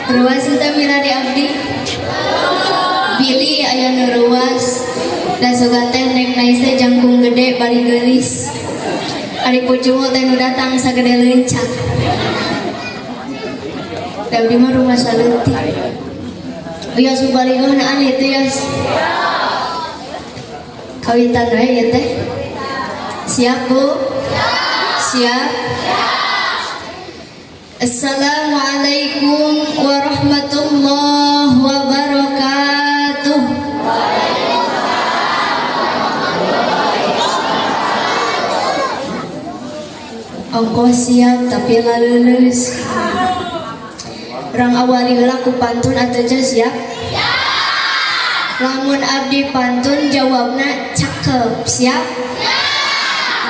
Ruas teh milari abdi. Bilih aya nu ruas. Da sugan teh Neng Nais teh jangkung gede bari geulis. Ari pucungul teh nu datang sagede leuncak. Da abdi mah rumah saleutik. Wios bubalighah itu ya. Kawitan we ieu teh. Siap, Bu? Siap. Assalamualaikum warahmatullahi wabarakatuh. Ongkoh siap tapi laleuleus. Urang awali heula ku pantun atuh siap? Lamun abdi pantun jawabna cakep, siap?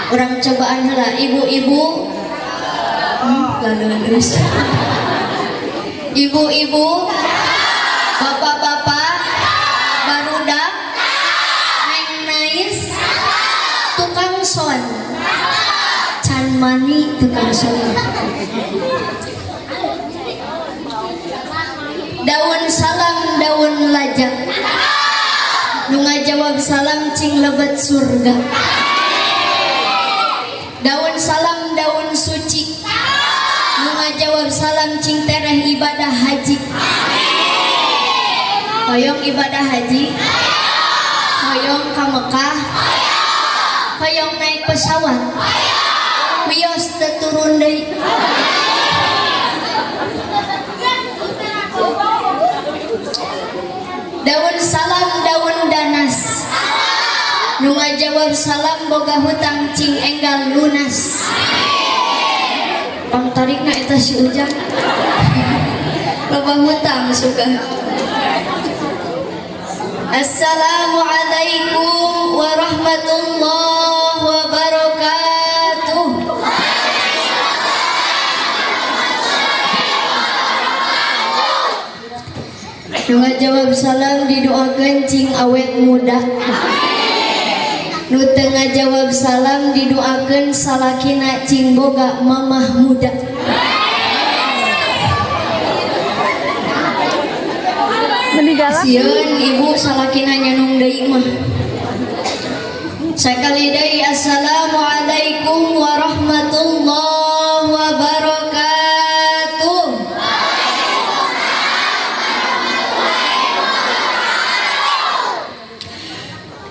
Urang cobaan heula ibu-ibu. Laleuleus. Ibu-ibu, bapak-bapak, barudak, Neng Nais, tukang sound. Can mani tukang sound. Daun salam daun lajak. Nu ngajawab salam cing lebet surga. Daun salam daun suci. Nu ngajawab salam cing tereh ibadah haji. Hoyong ibadah haji. Hoyong ka Mekah. Hoyong naik pesawat. Wios teu turun deui. Daun salam daun danas. Nu ngajawab salam boga hutang cing enggal lunas. Pangtarikna eta si Ujang. Loba hutang suka. Assalamualaikum warahmatullahi wabarakatuh. Nu ngajawab salam didoakeun cing awet muda. Nu teu ngajawab salam didoakeun salakina cing boga mamah muda. Sieun ibu salakina nyanung deui mah. Sakali deui assalamualaikum warahmatullahi wabarakatuh.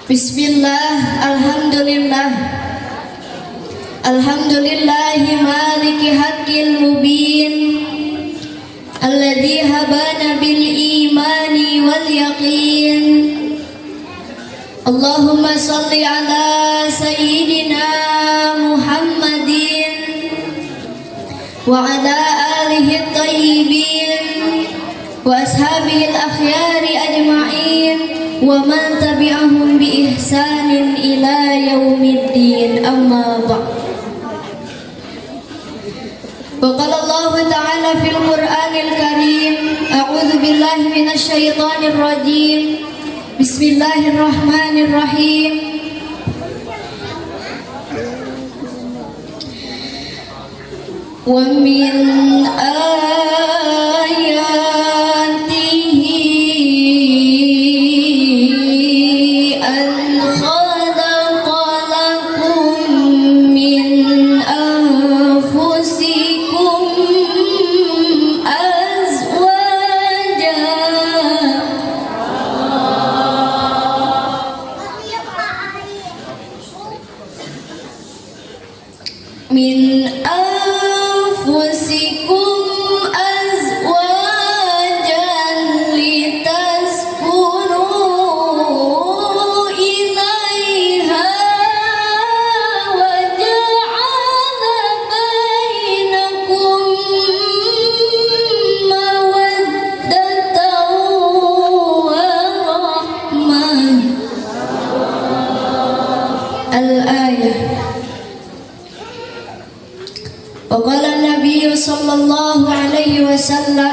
Bismillah, alhamdulillah. Alhamdulillahi maliki haqqil mubin. Alladzi habana bil imani wal yaqin. Allahumma salli ala sayyidina Muhammadin wa ala alihi tayyibin wa ashabihi al-akhyari ajma'in wa man tabi'ahum bi ihsanin ila yaumiddin. Amma ba'd. Wa qala Allah ta'ala fil Qur'anil Karim, a'udzu billahi minasy syaithanir rajim. Bismillahirrahmanirrahim. Wa min ayatihi an khalaqa lakum min anfusikum azwaja min anfusikum azwajan litaskunu ilaiha wa ja'ala bainakum mawaddatan wa rahmah. Al-ayah. Wa qala an-nabiy sallallahu alaihi wasallam,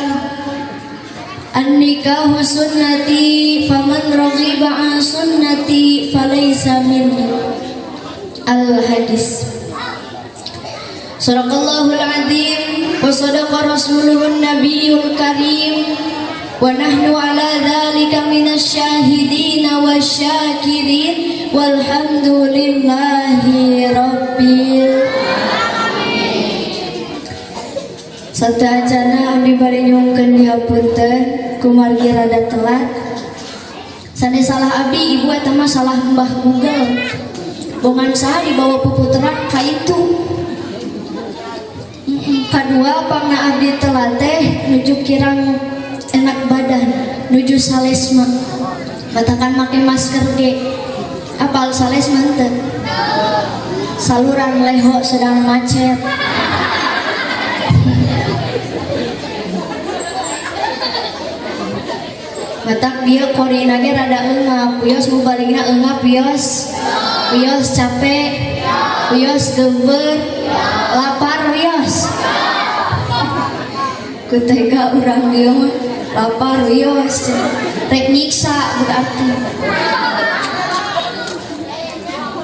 an-nikahu sunnati faman raghiba an sunnati falaysa minni. Al-hadis. Sadaqallahul azim wa sadaqa rasuluhun nabiyul karim wa nahnu ala dzalika minasyahidin wasyakirin walhamdulillahi rabbil alamin. Sateuacanna abdi bade nyuhunkeun dihapunten kumargi rada telat. Sanes salah abdi, ibu, eta mah salah Mbah Google. Bongan saha dibawa puputeran ka itu. Kadua, pangna abdi telat teh nuju kirang enak badan, nuju salesma. Katakan make masker ge. Apal salesma teu? Saluran leho sedang macet. Matak dia korina ge rada eungap, wios mubaligna eungap wios. Wios capek, wios geumbeur, lapar wios. Kutega urang dieu mah lapar wios, rek nyiksa berarti.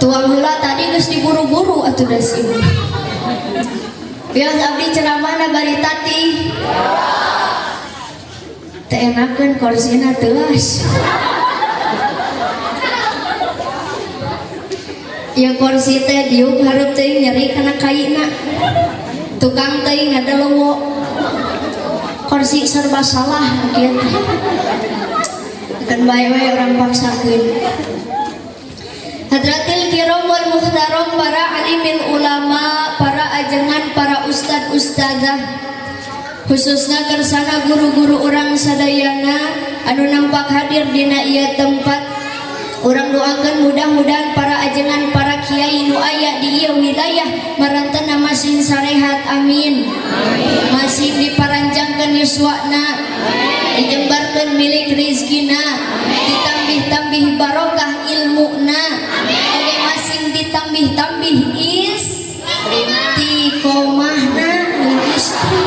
Tuang heula tadi geus diburu-buru atuh das ieu. Wios abdi ceramahna bari tati. Teu enakeun korsina teuas. Ya kursi teh diuk hareup teuing nyeri kana kaina. Tukang teuing ngadalowo. Kursi serba salah kieu teh. Kan bae we urang paksakeun. Hadratil kiram wal muhtaram, para alimin ulama, para ajengan, para ustad ustazah, khususnya kersana guru-guru urang sadayana anu nampak hadir dina ieu tempat. Urang doakan mudah-mudahan para ajengan, para kiai nu aya di ieu wilayah marantena masing sarehat, amin. Masing diparanjangkeun yuswana, dijembarkeun milik rizkina, ditambih-tambih barokah ilmuna, oge masing ditambih-tambih istiqomahna istri.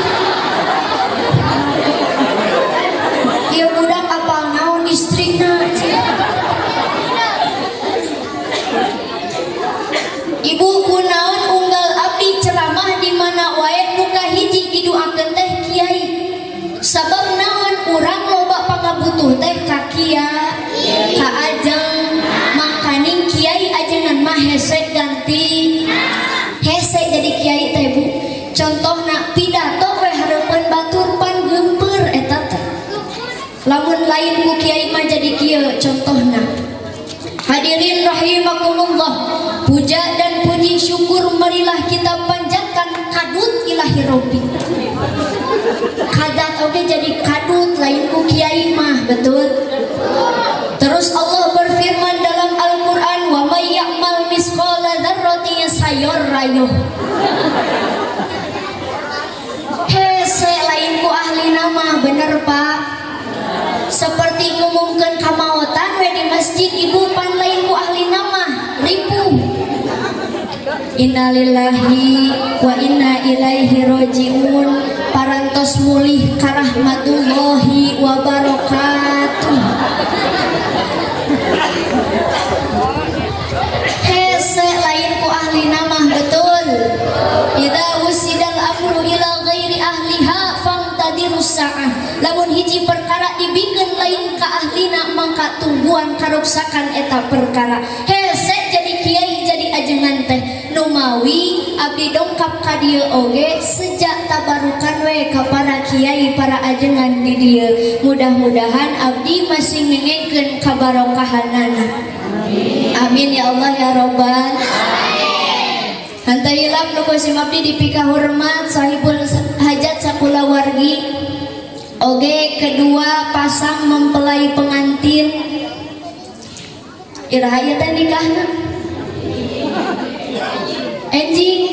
Ieu budak apal naon istrina? Ibu kunaon unggal abdi ceramah di mana wae nu kahiji didoakeun teh kiai. Sabab naon urang loba pangabutuh teh ka kiai, ka ajeng, makaning kiai ajengan mah hese ganti. Hese jadi kiai teh bu. Contohna pidato we hareupeun batur pan geumpeur eta teh. Lamun lain ku kiai mah jadi kieu contohna. Hadirin rahimakumullah, puja dan puji syukur marilah kita panjatkan kadut ilahi robbi. Kadat oge jadi kadut lain ku kiai mah, betul? Terus Allah berfirman dalam Al-Qur'an, wa may ya'mal misqala dzarratin sayarah. Hese lain ku ahli nama, bener Pak? Seperti ngumumkeun kamaotan we di masjid ibu pan lain ku ahli nama, ripuh. Innalillahi wa inna ilaihi rajiun. Parantos mulih karahmatullahi wa barakatuh. Hese lain ku ahli nama, betul? Idza wusidal amru ila ghairi ahliha fangtadirus sa'ah. Lamun hiji perkara dibikeun lain ka ahlina mangka tungguan karuksakan eta perkara. Hese jadi kiai jadi ajengan teh numawi abdi dongkap ka dieu oge sejak tabarukan we ka para kiai para ajengan di dieu. Mudah-mudahan abdi masih ngengengkeun kabarokahanana. Amin ya Allah ya Rabbal alamin. Henteu hilap nu kusim abdi dipikahormat sahibul hajat sakulawargi oge kedua pasang mempelai pengantin. Iraha ieu teh nikahna? Enjing.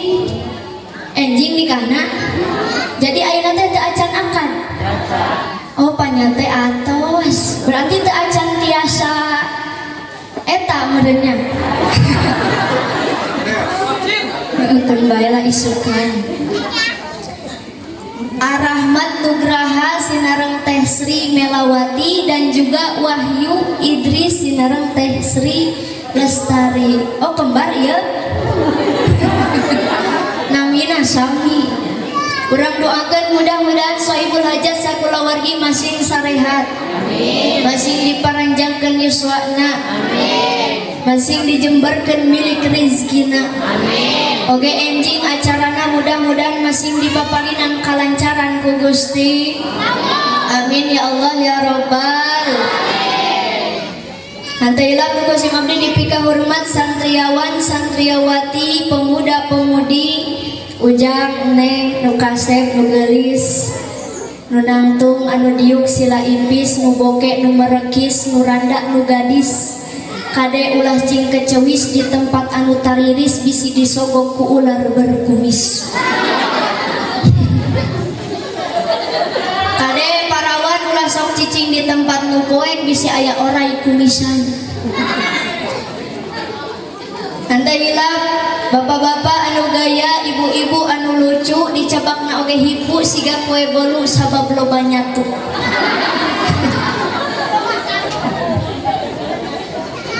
Enjing nikahna. Jadi ayeuna teh teu acan akad. Oh panya teh atos. Berarti teu acan tiasa eta meureunnya. Keun bae lah isukan. Arahmat Nugraha sinareng Teh Sri Melawati dan juga Wahyu Idris sinareng Teh Sri Lestari. Oh kembar ya? Namina Sami urang doakan mudah-mudahan sohibul hajat sakulawargi masing sarehat, masing diparanjangkeun yuswana, masing dijembarkeun milik rizkina. Oke, enjing acarana mudah-mudahan masing dipaparinan kalancaran ku Gusti. Amin ya Allah ya Robbal. Henteu hilap nu ku sim abdi dipika hormat santriawan santriawati, pemuda pemudi, ujang neng nu kasep, nu geulis, nu nangtung, anu diuk sila ipis, nu boke, nu merekis, nu randa, nu gadis. Kade ulah cing kecewis di tempat anu tariris, bisi disogok ku ular berkumis. Kade parawan ulah sok cicing di tempat nu poek, bisi aya orai kumisan. Henteu hilap bapak-bapak anu gaya, ibu-ibu anu lucu, dicabakna oge hipu siga kue bolu sabab loba nyatu.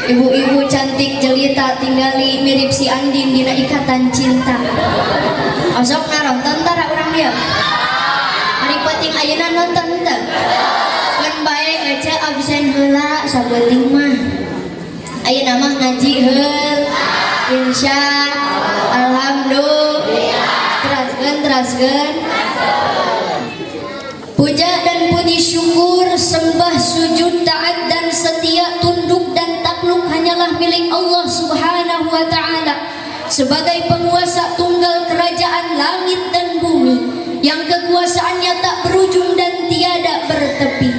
Ibu-ibu cantik jelita tinggali mirip si Andin dina Ikatan Cinta. Osok naronton tara urang dieu? Ari penting ayeuna nonton teu? Keun bae ece absen heula sapenting mah. Ayeuna mah ngaji heul. Insya alhamdulillah. Teraskeun, teraskeun. Puja dan puji syukur, sembah sujud taat dan setia, tunduk dan takluk hanyalah milik Allah Subhanahu wa taala sebagai penguasa tunggal kerajaan langit dan bumi yang kekuasaannya tak berujung dan tiada bertepi.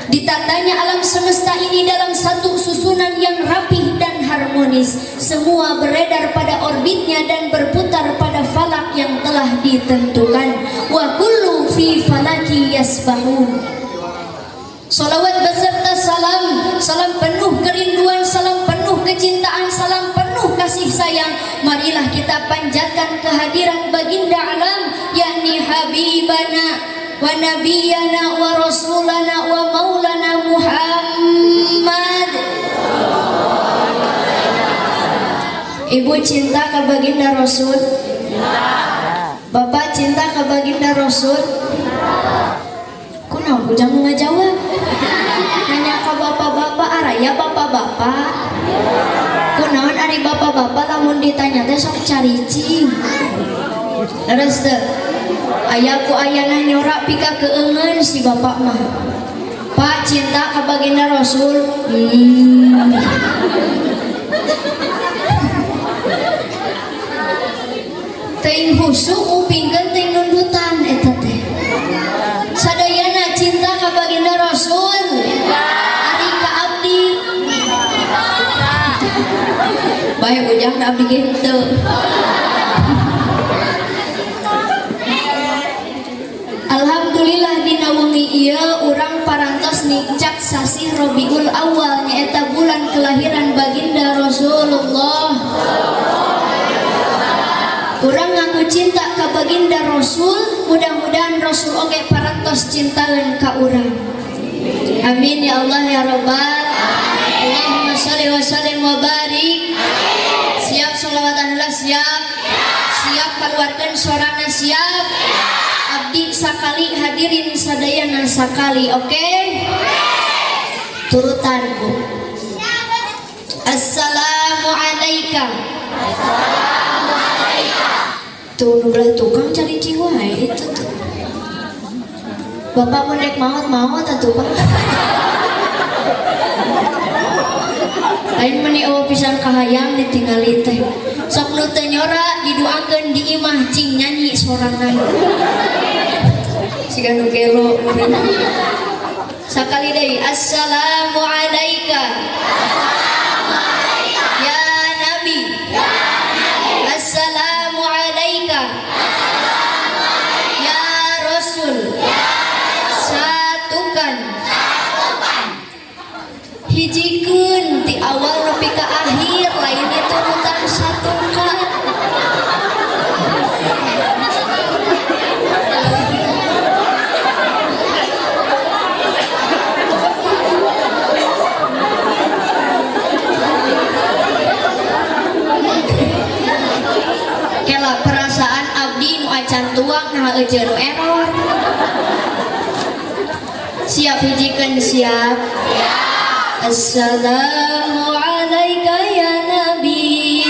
Ditatanya alam semesta ini dalam satu susunan yang rapih dan harmonis. Semua beredar pada orbitnya dan berputar pada falak yang telah ditentukan. Wa kullu fi falaki yasbahun. Salawat beserta salam, salam penuh kerinduan, salam penuh kecintaan, salam penuh kasih sayang. Marilah kita panjatkan kehadirat baginda alam, yakni Habibana wa nabiyana wa rasulana wa maulana Muhammad. Ibu cinta ke baginda Rasul? Bapak cinta ke baginda Rasul? Kunaon ujang nu ngajawab? Nanya ke bapak-bapak, araya bapak-bapak. Kunaon ari bapak-bapak lamun ditanya teh sok caricing. Leres teu? Aya ku ayana nyorak pika keungeun si bapak mah. Pak cinta ka baginda Rasul? Teuing husu ngupingkeun teuing nundutan eta teh. Sadayana cinta ka baginda Rasul. Ari ka abdi. Bae ujang da abdi ge henteu. Alhamdulillah dina wengi ieu urang parantos nincak sasih Rabiul Awal nyaeta bulan kelahiran baginda Rasulullah. Urang ngaku cinta ka baginda Rasul, mudah-mudahan Rasul oge parantos cintaeun ka urang. Amin ya Allah ya Rabbal. Allahumma sholli wa sallim wa barik. Siap sholawatan heula siap. Siap keluarkan sorana siap. Abdi sakali hadirin sadayana sakali, oke? Okay? Turutan Bu. Assalamualaikum. Tuh nu belah tukang cari cing wae itu tuh. Bapak mun rek maot-maot atuh Pak. Lain meni eueuh pisan kahayang ditingali teh. Sok nu teu nyora diduakeun di imah cing nyanyi sorangan. Siga nu gelo meureun. Sakali deui assalamualaikum. Ya Nabi. Assalamualaikum. Ya Rasul. Satukan. Hijikeun ti awal nepi ka akhir lain diturutan satukan. Kela perasaan abdi nu Acan tuang nah euceun nu error. Siap hijikeun siap. Assalamu alayka ya Nabi.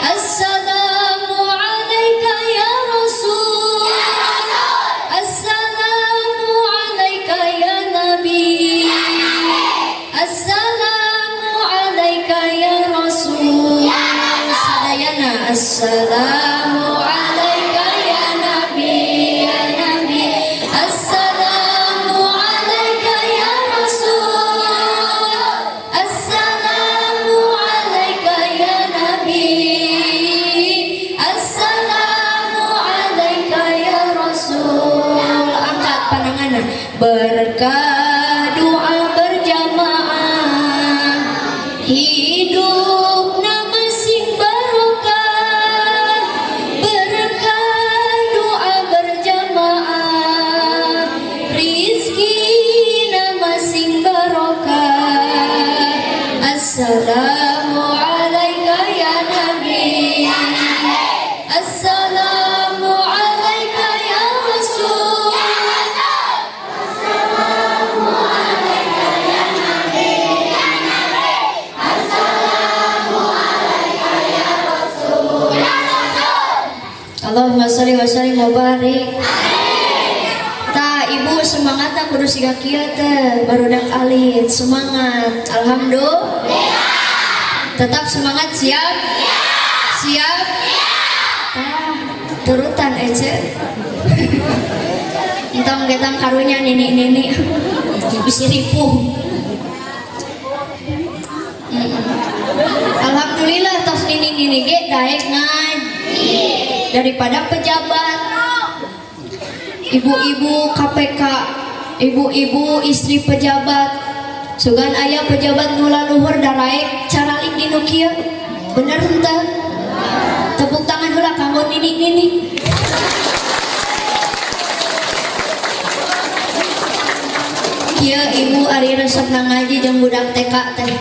Assalamu alayka ya Rasul. Assalamu alayka ya Nabi. Assalamu alayka ya Rasul. Sadayana assalamu alayka ya Nabi, ya Nabi. Assalamu alayka ya Rasul. Assalamu alayka ya Nabi. Assalamu alayka ya Rasul. Angkat pandanganna. Berkah doa berjamaah, hidup masing barokah. Berkah doa berjamaah, rizki masing barokah. Assalamu alayka ya Nabi. Assalamu alayka ya Rasul. Assalamu alayka ya Nabi. Assalamu alayka ya Rasul. Allahumma sholli wa sallim wa barik. Tah ibu semangat kudu siga kieu teh barudak alit semangat. Alhamdulillah. Tetap semangat, siap? Siap? Tah, turutan ece. Entong getang karunya nini-nini. Bisi ripuh. Alhamdulillah tos nini-nini ge daek ngaji daripada pejabat. Ibu-ibu KPK, ibu-ibu istri pejabat, sugan aya pejabat nu laluhur daraek caralik di nu kieu. Bener henteu? Tepuk tangan heula kanggo nini-nini. Kieu ibu ari resepna ngaji jeung budak TK teh.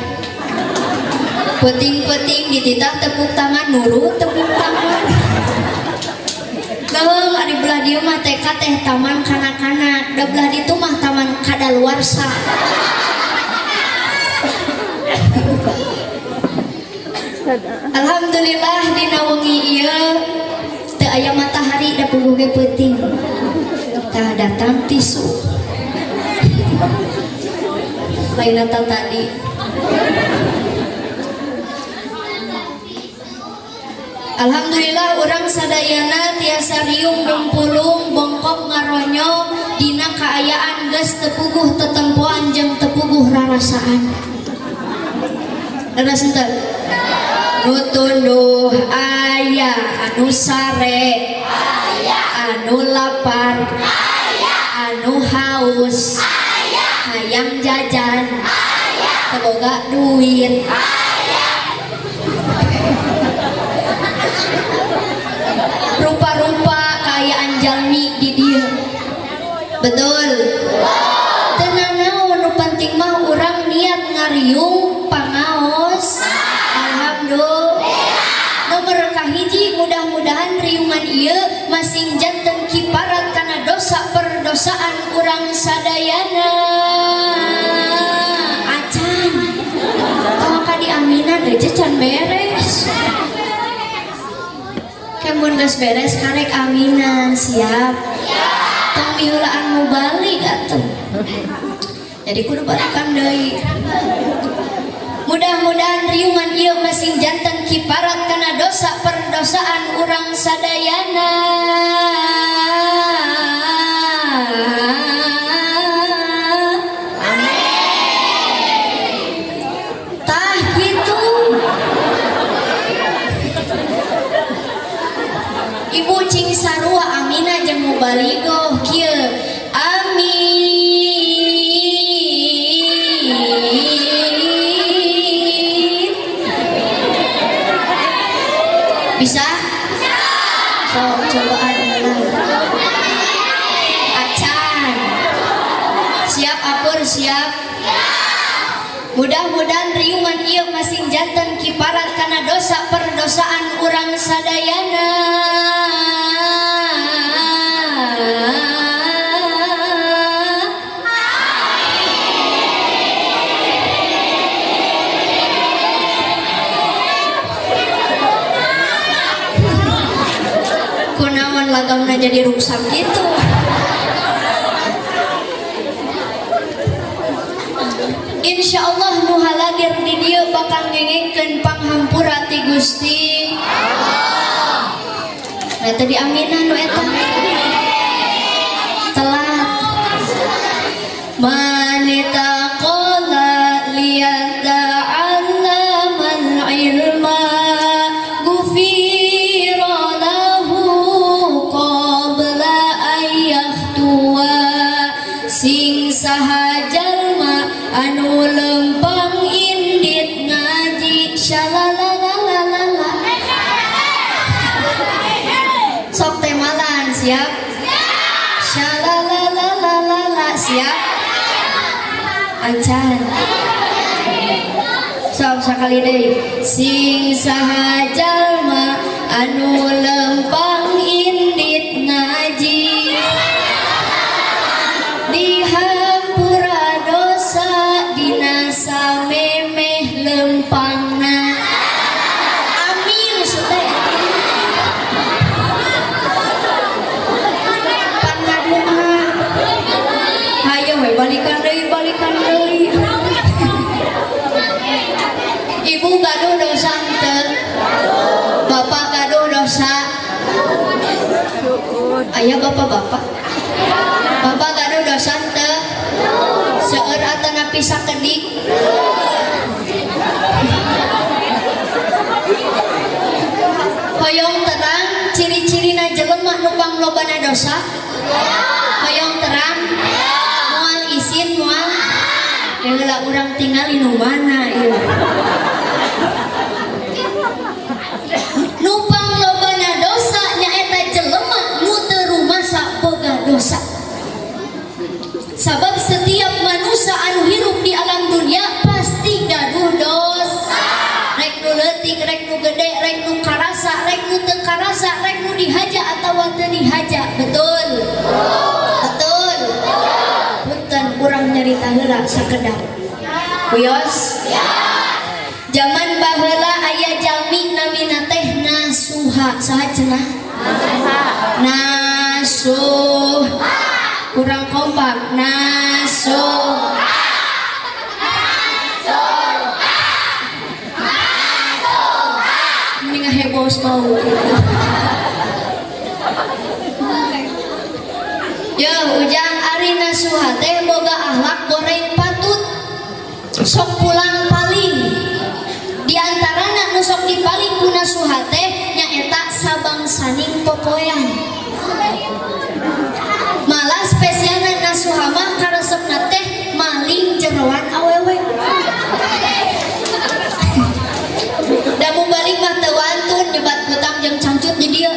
Peuting-peuting dititah tepuk tangan, nurut tepuk tangan. Leuweung ari belah dieu mah TK teh taman kanak-kanak, da belah ditu mah taman kadaluarsa. Alhamdulillah dina wengi ieu teu aya matahari da puguh ge peuting. Tah datang tisu. Lain eta tadi. Alhamdulillah urang sadayana tiasa riung ngumpulung bongkok ngaronyong dina kaayaan geus teu puguh tetempoan jeung teu puguh rarasaan. Leres henteu? Nu tunduh aya, anu sare aya, anu lapar aya, anu haus aya, hayang jajan aya, teu boga duit aya. Rupa-rupa kaayaan jalmi di dieu. Betul? Teu nanaon nu penting mah urang niat ngariung pangaos. Alhamdulillah. Nomor kahiji mudah-mudahan riungan ieu masing janten kiparat kana dosa perdosaan urang sadayana. Acan. Tong ka diaminan eueuh can beres. Kemun geus beres karek aminan siap. Tong miheulaan mau balik atuh. Jadi kudu balikan deui. Mudah-mudahan riungan ieu masing janten kiparat kana dosa perdosaan urang sadayana. Amin. Tah kitu. Ibu cing sarua amina jeung mubaligoh kieu. Amin. Bisa? So, cobaan mulai. Acan. Siap akur siap? Mudah-mudahan riungan ieu masing janten kiparat kana dosa perdosaan urang sadayana. Kunaon lagamna jadi rusak gitu. Insya Allah nu haladir di dieu bakal ngengengkeun panghampura ti Gusti. Nah tadi aminah nu eta. Telat. Manitaqala liyata'allamal ilma gufira lahu qabla ayyakhtuwa. Sing saha jalma anu lempang indit ngaji shalalalalala. Sok temalan siap? Shalalalalala siap? Acan. Sok sakali deui. Sing saha jalma anu lempang indit ngaji dihampura dosa dina samemeh lempangna. Amin sute. Pan ngadoa. Hayo we balikan deui, balikan deui. Ibu gaduh dosa henteu? Bapak gaduh dosa? Aya bapak-bapak. Bapak gaduh dosa henteu? Seueur atanapi sakedik? Hoyong terang ciri-cirina jelema nu panglobana dosa? Hoyong terang? Moal isin moal? Heula urang tingali nu mana ieu? Nu panglobana dosa nyaeta jelema nu teu rumasa boga dosa. Sabab setiap manusia anu hirup di alam dunia pasti gaduh dosa. Rek nu leutik, rek nu gede, rek nu karasa, rek nu teu karasa, rek nu dihaja atawa teu dihaja. Betul? Betul. Punten urang nyarita heula sakedap. Wios? Zaman baheula aya jalmi namina teh Nasuha. Saha cenah? Nasuh. Kurang kompak. Nasuh. Mending heboh mau. Ya ujang ari Nasuha teh boga akhlak goreng patut. Sok pulang paling. Di antarana nu sok dipaling ku Nasuha teh nyaeta sabangsaning popoean. Malah spesialna Nasuha mah karesepna teh maling jeroan awewe. Da balik mah teu wantun nyebat kutang jeung cangcut di dieu.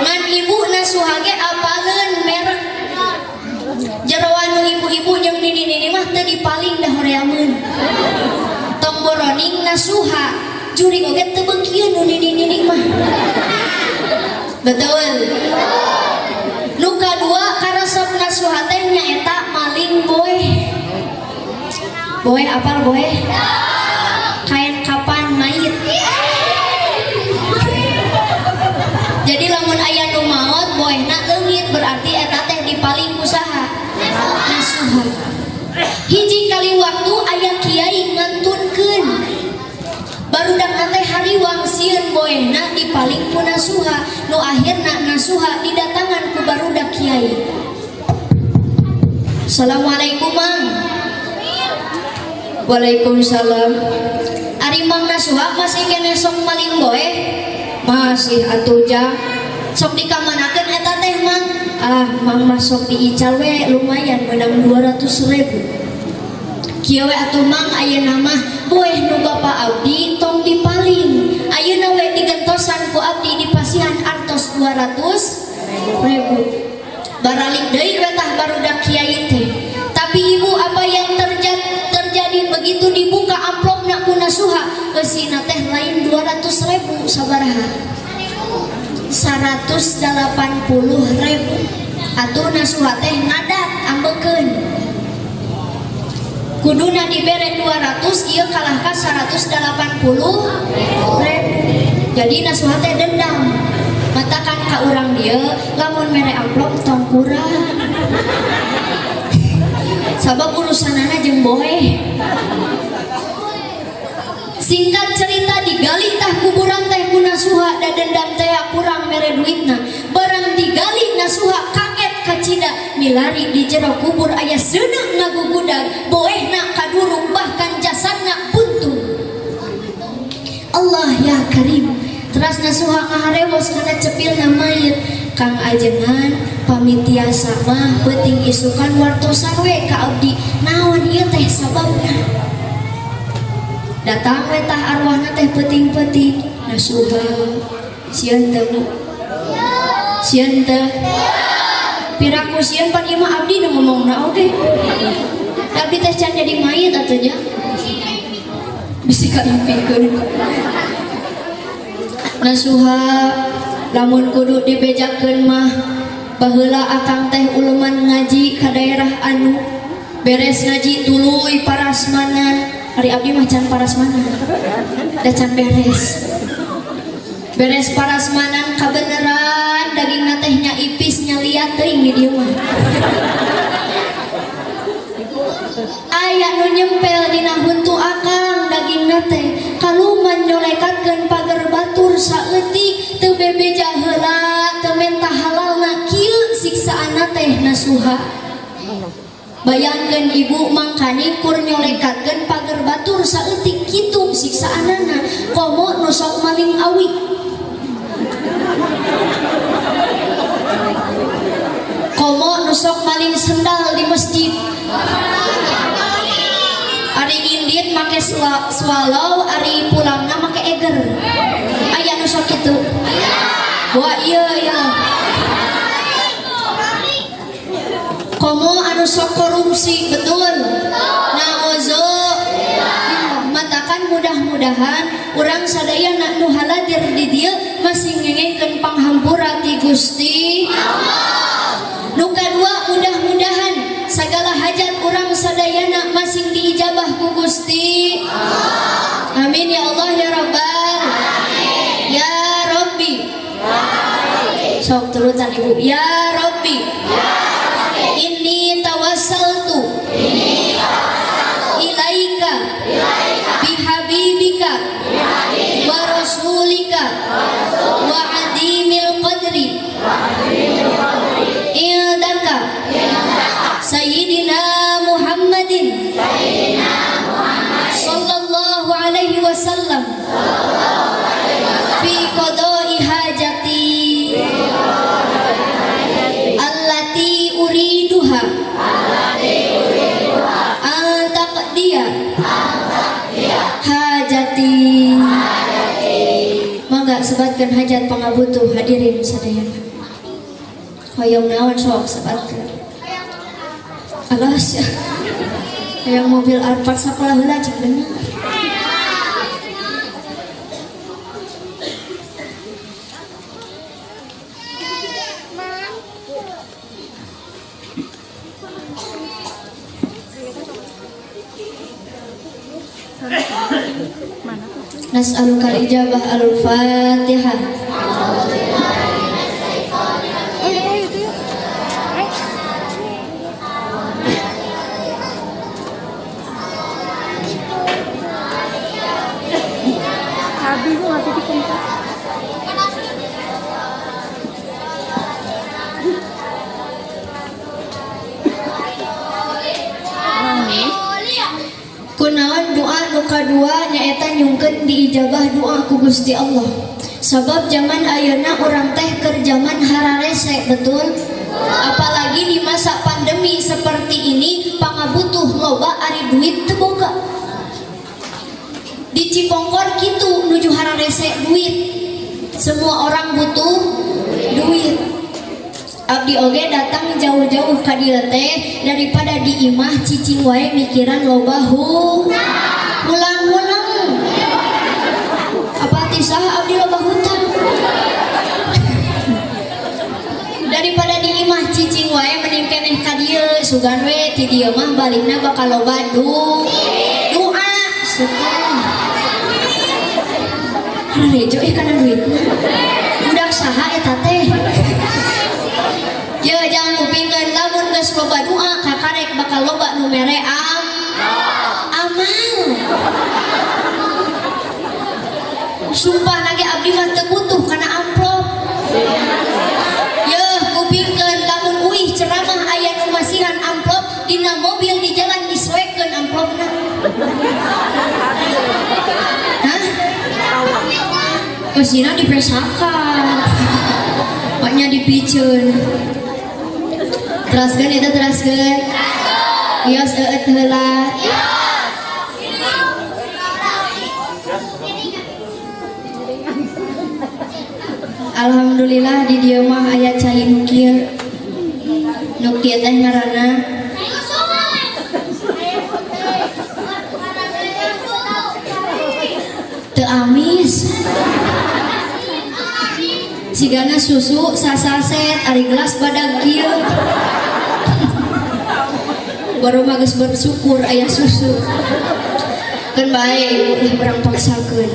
Ngan ibu Nasuha ge apaleun merek. Jeroan nu ibu-ibu jeung nini-nini mah teu dipaling da horeameun. Tong boroning Nasuha jurig oge teu beukieun nu nini-nini mah. Betul. Nu kadua karesep Nasuha teh nyaeta maling boeh. Boeh apal boeh? Kain kapan mayit. Jadi lamun aya nu maot boehna leungit berarti eta teh dipaling ku saha? Nasuha. Hiji kali waktu aya kiai ngantunkeun. Barudak teh hariwang sieun boehna dipaling ku Nasuha. Nu akhirna Nasuha didatangan ku barudak kiai. Assalamualaikum Mang. Waalaikumsalam. Ari Mang Nasuha masih kene sok maling boeh? Masih atuh jang. Sok dikamanakeun eta teh Mang? Ah, Mang mah sok diical we lumayan menang 200.000. Kieu we atuh Mang ayeuna mah boeh nu bapa abdi tong dipaling. Ayeuna we digentosan ku abdi dipasihan artos 200.000. Baralik deui we tah barudak kiai teh. Tapi ibu apa yang terjadi begitu dibuka amplopna ku Nasuha eusina teh lain 200.000 sabaraha? 180.000. Atuh Nasuha teh ngadat ambekeun. Kuduna dibere 200 ieu kalah ka 180.000. Jadi Nasuha teh dendam. Matakan ka urang dieu lamun mere amplop tong kurang. Sabab urusanana jeung boeh. Singkat cerita, digali tah kuburan teh ku Nasuha, da dendam teh kurang mere duitna. Barang digali, Nasuha kaget kacida milari di jero kubur aya seuneu ngagugudag, boehna kaduruk, bahkan jasadna buntung. Allah ya Karim. Teras Nasuha ngaharewos kana cepilna mayit, "Kang Ajengan, pami tiasa mah peuting isukan wartosan we ka abdi naon ieu teh sababna." Datang we tah arwahna teh peuting-peuting. Nasuha, sieun teu, Bu? Sieun teu? Piraku sieun, pan ieu mah abdi nu ngomongna oge. Abdi teh can jadi mayit atuh nya. Bisi kaimpikeun. Nasuha, lamun kudu dibejakeun mah, baheula akang teh uleman ngaji ka daerah anu, beres ngaji tuluy parasmanan. Ari abdi mah can parasmanan, da can beres. Beres parasmanan, kabeneran daging teh nya ipis nya liat teuing. Di dieu mah aya nu nyempel dina huntu akang, daging teh kaluman nyolekatkeun pager batur saeutik, teu bebeja heula, teu menta halalna. Kieu siksaanna teh, Nasuha. Bayangkeun, Ibu, mangkani kur nyolekatkeun pager batur saeutik kitu siksaanana, komo nu sok maling awi, komo nu sok maling sendal di masjid. Ari indit make swallow, ari pulangna make Eiger. Aya nu sok kitu? Wah, iya, komo anu sok korupsi, betul? Nauzubillah. Matakan mudah-mudahan urang sadayana nu haladir di dieu masih ngengengkeun panghampura ti Gusti. Nu kadua, mudah-mudahan segala hajat urang sadayana masing diijabah ku Gusti. Amin ya Allah ya Rabbal ya Rabbi. Sok turutan, Ibu. Ya Rabbi, inni tawassaltu ilaika bihabibika wa rasulika wa adimil qadri indaka Sayyidina Muhammadin sallallahu alaihi wasallam fi qada'i hajati allati uriduha an taqdiya hajati. Mangga sebatkeun hajat pangabutuh hadirin sadayana. Hoyong naon, sok sebatkeun. Alas ya, hayang mobil Alphard sakola heula, cing bener. Nas'alukal ijabah. Al-Fatihah. Oh, itu itu ya. Eh. Sabi ko nga titik ko. Nangis. Kunaon doa nu kadua nyaeta nyungkeun diijabah doa ku Gusti Allah? Sabab zaman ayeuna urang teh keur zaman hararese, betul? Apalagi di masa pandemi seperti ini, pangabutuh loba ari duit teu boga. Di Cipongkor kitu nuju hararese duit. Semua orang butuh duit. Abdi oge datang jauh-jauh ka dieu teh daripada di imah cicing wae mikiran loba hu hulang-hulang. Apa tisah abdi loba hutang? Daripada di imah cicing wae mending keneh ka dieu, sugan we ti dieu mah balikna bakal loba doa. Sugan. Rejo eh kana duitna. Budak saha eta teh? Ye jangan kupingkeun lamun geus loba doa kakarek bakal loba nu mere amal. Sumpah nage abdi mah teu butuh kana amplop. Yeuh kupingkeun lamun uih ceramah aya nu masihan amplop dina mobil di jalan disoekeun amplopna. Hah? Eusina dipesakan. Maknya dipiceun. Teraskeun eta teraskeun. Ios eueut heula. Alhamdulillah di dieu mah aya cai nu kieu. Nu kieu teh ngaranna teu amis. Sigana susu sasaset ari gelas badag kieu. Baru mah geus bersyukur aya susu. Keun bae ibu lah urang paksakeun.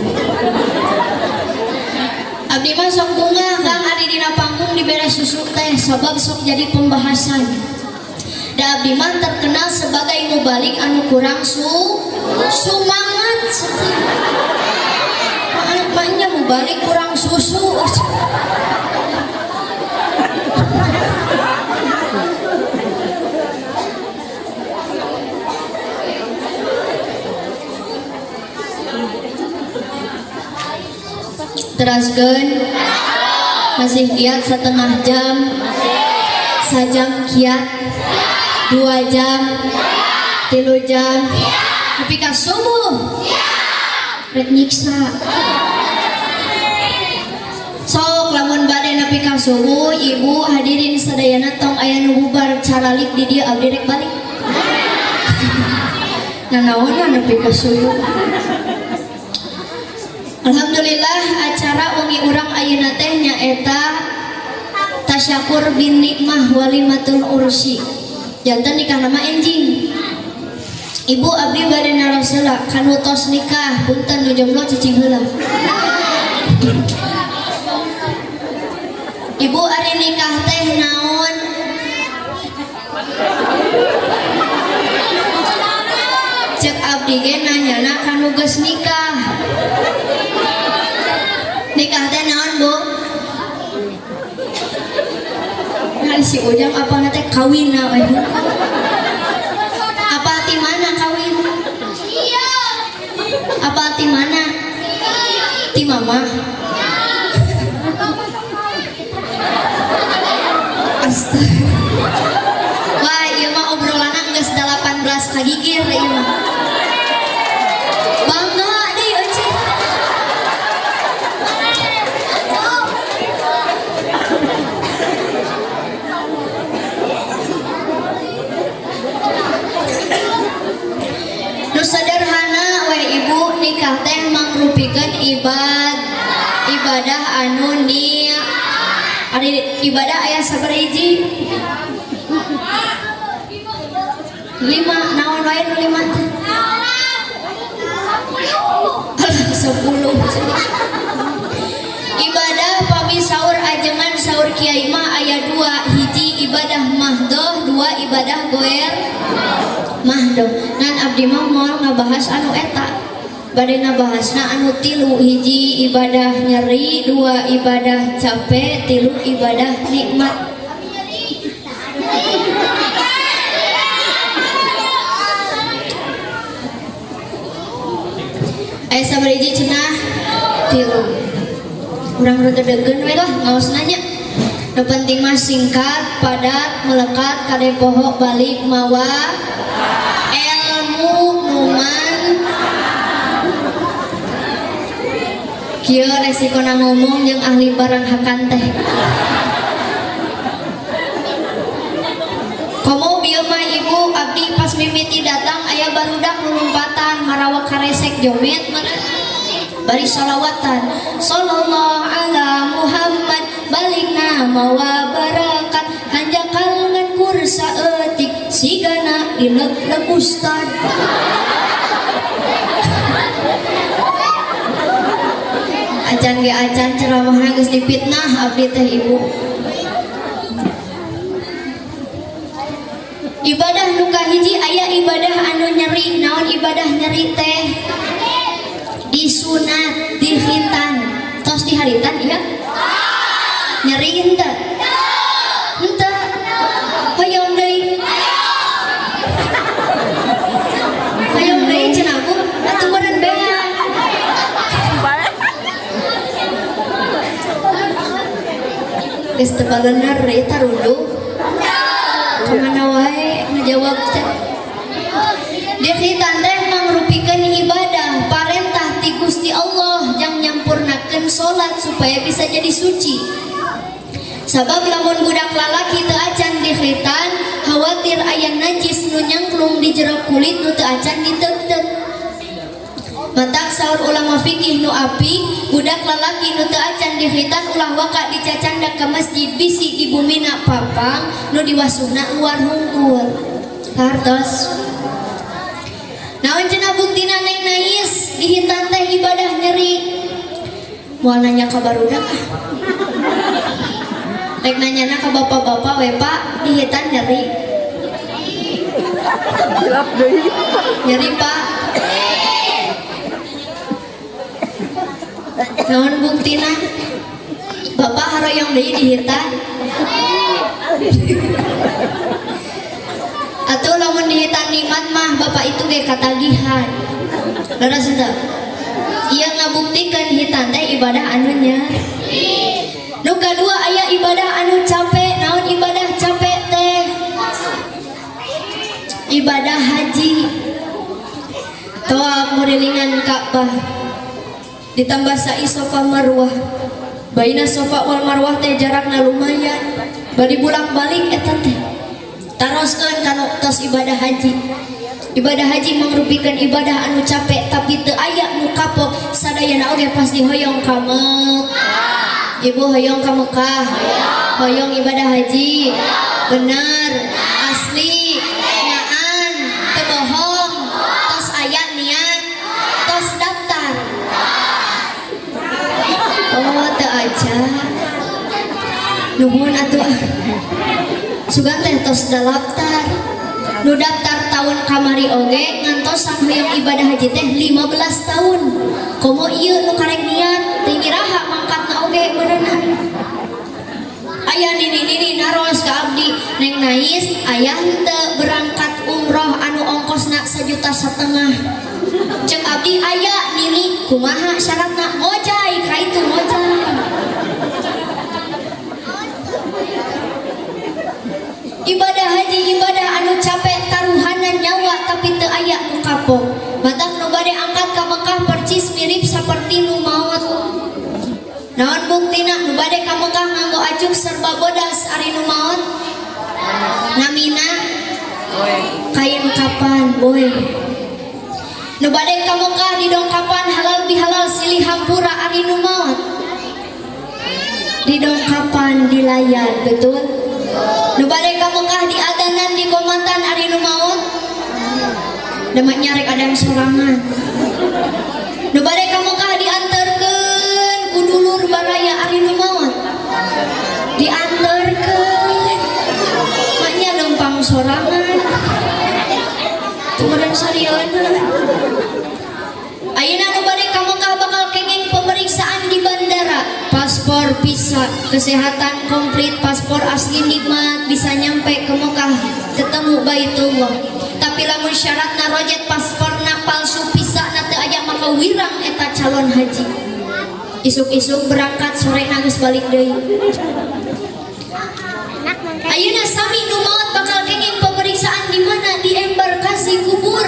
Abdi mah sok bunga Kang ari dina panggung dibere susu teh sabab sok jadi pembahasan. Da abdi mah terkenal sebagai mubalig anu kurang sumangat. Maknya mubalig kurang susu. Teraskeun masih kiat setengah jam, sajam kiat, 2 jam, 3 jam, nepi ka subuh. Rek nyiksa. Sok lamun bade nepi ka subuh, ibu hadirin sadayana tong aya nu bubar caralik di dieu abdi rek balik. Nanaonan nepi ka subuh. Alhamdulillah acara wengi urang ayeuna teh nyaeta tasyakur bin nikmah walimatul ursi. Janten nikah nama enjing. Ibu abdi bade naros heula kanu tos nikah punten nu jomblo cicing heula. Ibu ari nikah teh naon? Cek abdi ge nanyana kanu geus nikah. Nikah teh naon, Bu? Nah, si Ujang apa teh kawin we. Apa ti mana kawin? Apa ti mana? Ti mama. Astaga. Wah, ieu mah obrolanna geus 18 kagigir ieu mah. Bangga deui euy. Nu sederhana we ibu nikah teh mangrupikeun ibadah anu ni ari ibadah aya sabaraha hiji? 5. Naon wae nu 5 teh? 10. Ibadah pami saur ajengan saur kiai mah aya 2, hiji ibadah mahdoh, 2 ibadah goer mahdoh. Ngan abdi mah moal ngabahas anu eta. Bade ngabahasna anu 3, hiji ibadah nyeri, 2 ibadah capek, 3 ibadah nikmat. Aya sabaraha hiji cenah? 3. Urang regedegeun we lah ngaos nanya. Nu penting mah singkat, padat, melekat, kade poho balik mawa ilmu numan. Kieu resikona ngomong jeung ahli barang hakan teh. Komo bieu mah ibu abdi pas mimiti datang aya barudak lulumpatan marawak karesek jomet meureun. Bari sholawatan sallallahu ala Muhammad balikna mawa barakat hanjakal ngan kursa eutik sigana dileg-leg ustad. Acan ge acan ceramahna geus dipitnah abdi teh ibu. Ibadah nu kahiji aya ibadah anu nyeri. Naon ibadah nyeri teh? Disunat, dikhitan. Tos diharitan iya? Nyeri henteu? Henteu. Hoyong deui. Hoyong deui cenah Bu, atuh meureun beak. Geus teu balener eta runduh. Kamana wae ngajawab teh. Dikhitan teh mangrupikeun ibadah parentah ti Gusti Allah jang nyampurnakeun salat supaya bisa jadi suci. Sabab lamun budak lalaki teu acan dikhitan, khawatir aya najis nu nyangklung di jero kulit nu teu acan diteuteup. Matak saur ulama fikih nu apik, budak lalaki nu teu acan dikhitan ulah waka dicacandak ka masjid bisi di bumina papang nu diwasuhna luar hungkul. Kartos. Naon cenah buktina Neng Nais dihitan teh ibadah nyeri. Moal nanya ka barudak ah. Rek nanyana ka bapak-bapak we Pak, dihitan nyeri. Gelap deui. Nyeri Pak. Naon buktina? Bapak haroyong deui dihitan. Atau lamun dihitan nikmat mah bapak itu ge katagihan. Leres henteu? Ieu ngabuktikan hitan teh ibadah anu nyeri. Nu kadua aya ibadah anu capek. Naon ibadah capek teh? Ibadah haji. Tawaf murilingan Ka'bah. Ditambah sa'i Sofa Marwah. Baina Sofa wal Marwah teh jarakna lumayan. Bari bolak-balik eta teh. Taroskeun kana tos ibadah haji. Ibadah haji mangrupikeun ibadah anu capek tapi teu aya nu kapok sadayana oge pasti hoyong ka Mekah. Ibu hoyong ka Mekah. Hoyong ibadah haji. Bener, asli, ngaan, teu bohong, tos aya niat, tos daftar. Oh, teu aja. Nuhun atuh. Sugan teh tos daftar. Nu daftar tahun kamari oge ngantosan hoyong ibadah haji teh 15 tahun. Komo ieu nu karek niat teu iraha mangkatna oge meureunna. Aya nini-nini naros ka abdi, Neng Nais aya henteu berangkat umroh anu ongkosna 1,5 juta. Cek abdi aya nini kumaha syaratna? Ngojay ka itu ngojay. Ibadah haji ibadah anu capek taruhanan nyawa tapi teu aya nu kapok. Matak nu bade angkat ka Mekah percis mirip saperti nu maot. Naon buktina nu bade ka Mekah nganggo acuk serba bodas ari nu maot? Namina kain kapan boy. Nu bade ka Mekah didongkapan halal bihalal silih hampura ari nu maot. Didongkapan dilayan betul. Nu bade ka Mekah diadanan dikomatan ari nu maot. Demak nyarek ada yang sorangan. Nu bade ka Mekah diantarkeun ku dulur baraya ari nu maot. Diantarkeun. Maknya lempang sorangan. Tumeureun sarieuna. Ayeuna nu bade ka Mekah bakal kenging pemeriksaan di bandara. Paspor visa, kesehatan komplit, paspor asli nikmat, bisa nyampe ke Mekah, ketemu Baitullah. Tapi lamun syaratna rojet pasporna palsu visa na teu aya maka wirang eta calon haji. Isuk-isuk berangkat sore geus balik deui. Ayeuna sami nu maot bakal kenging pemeriksaan di mana? Di embarkasi kubur.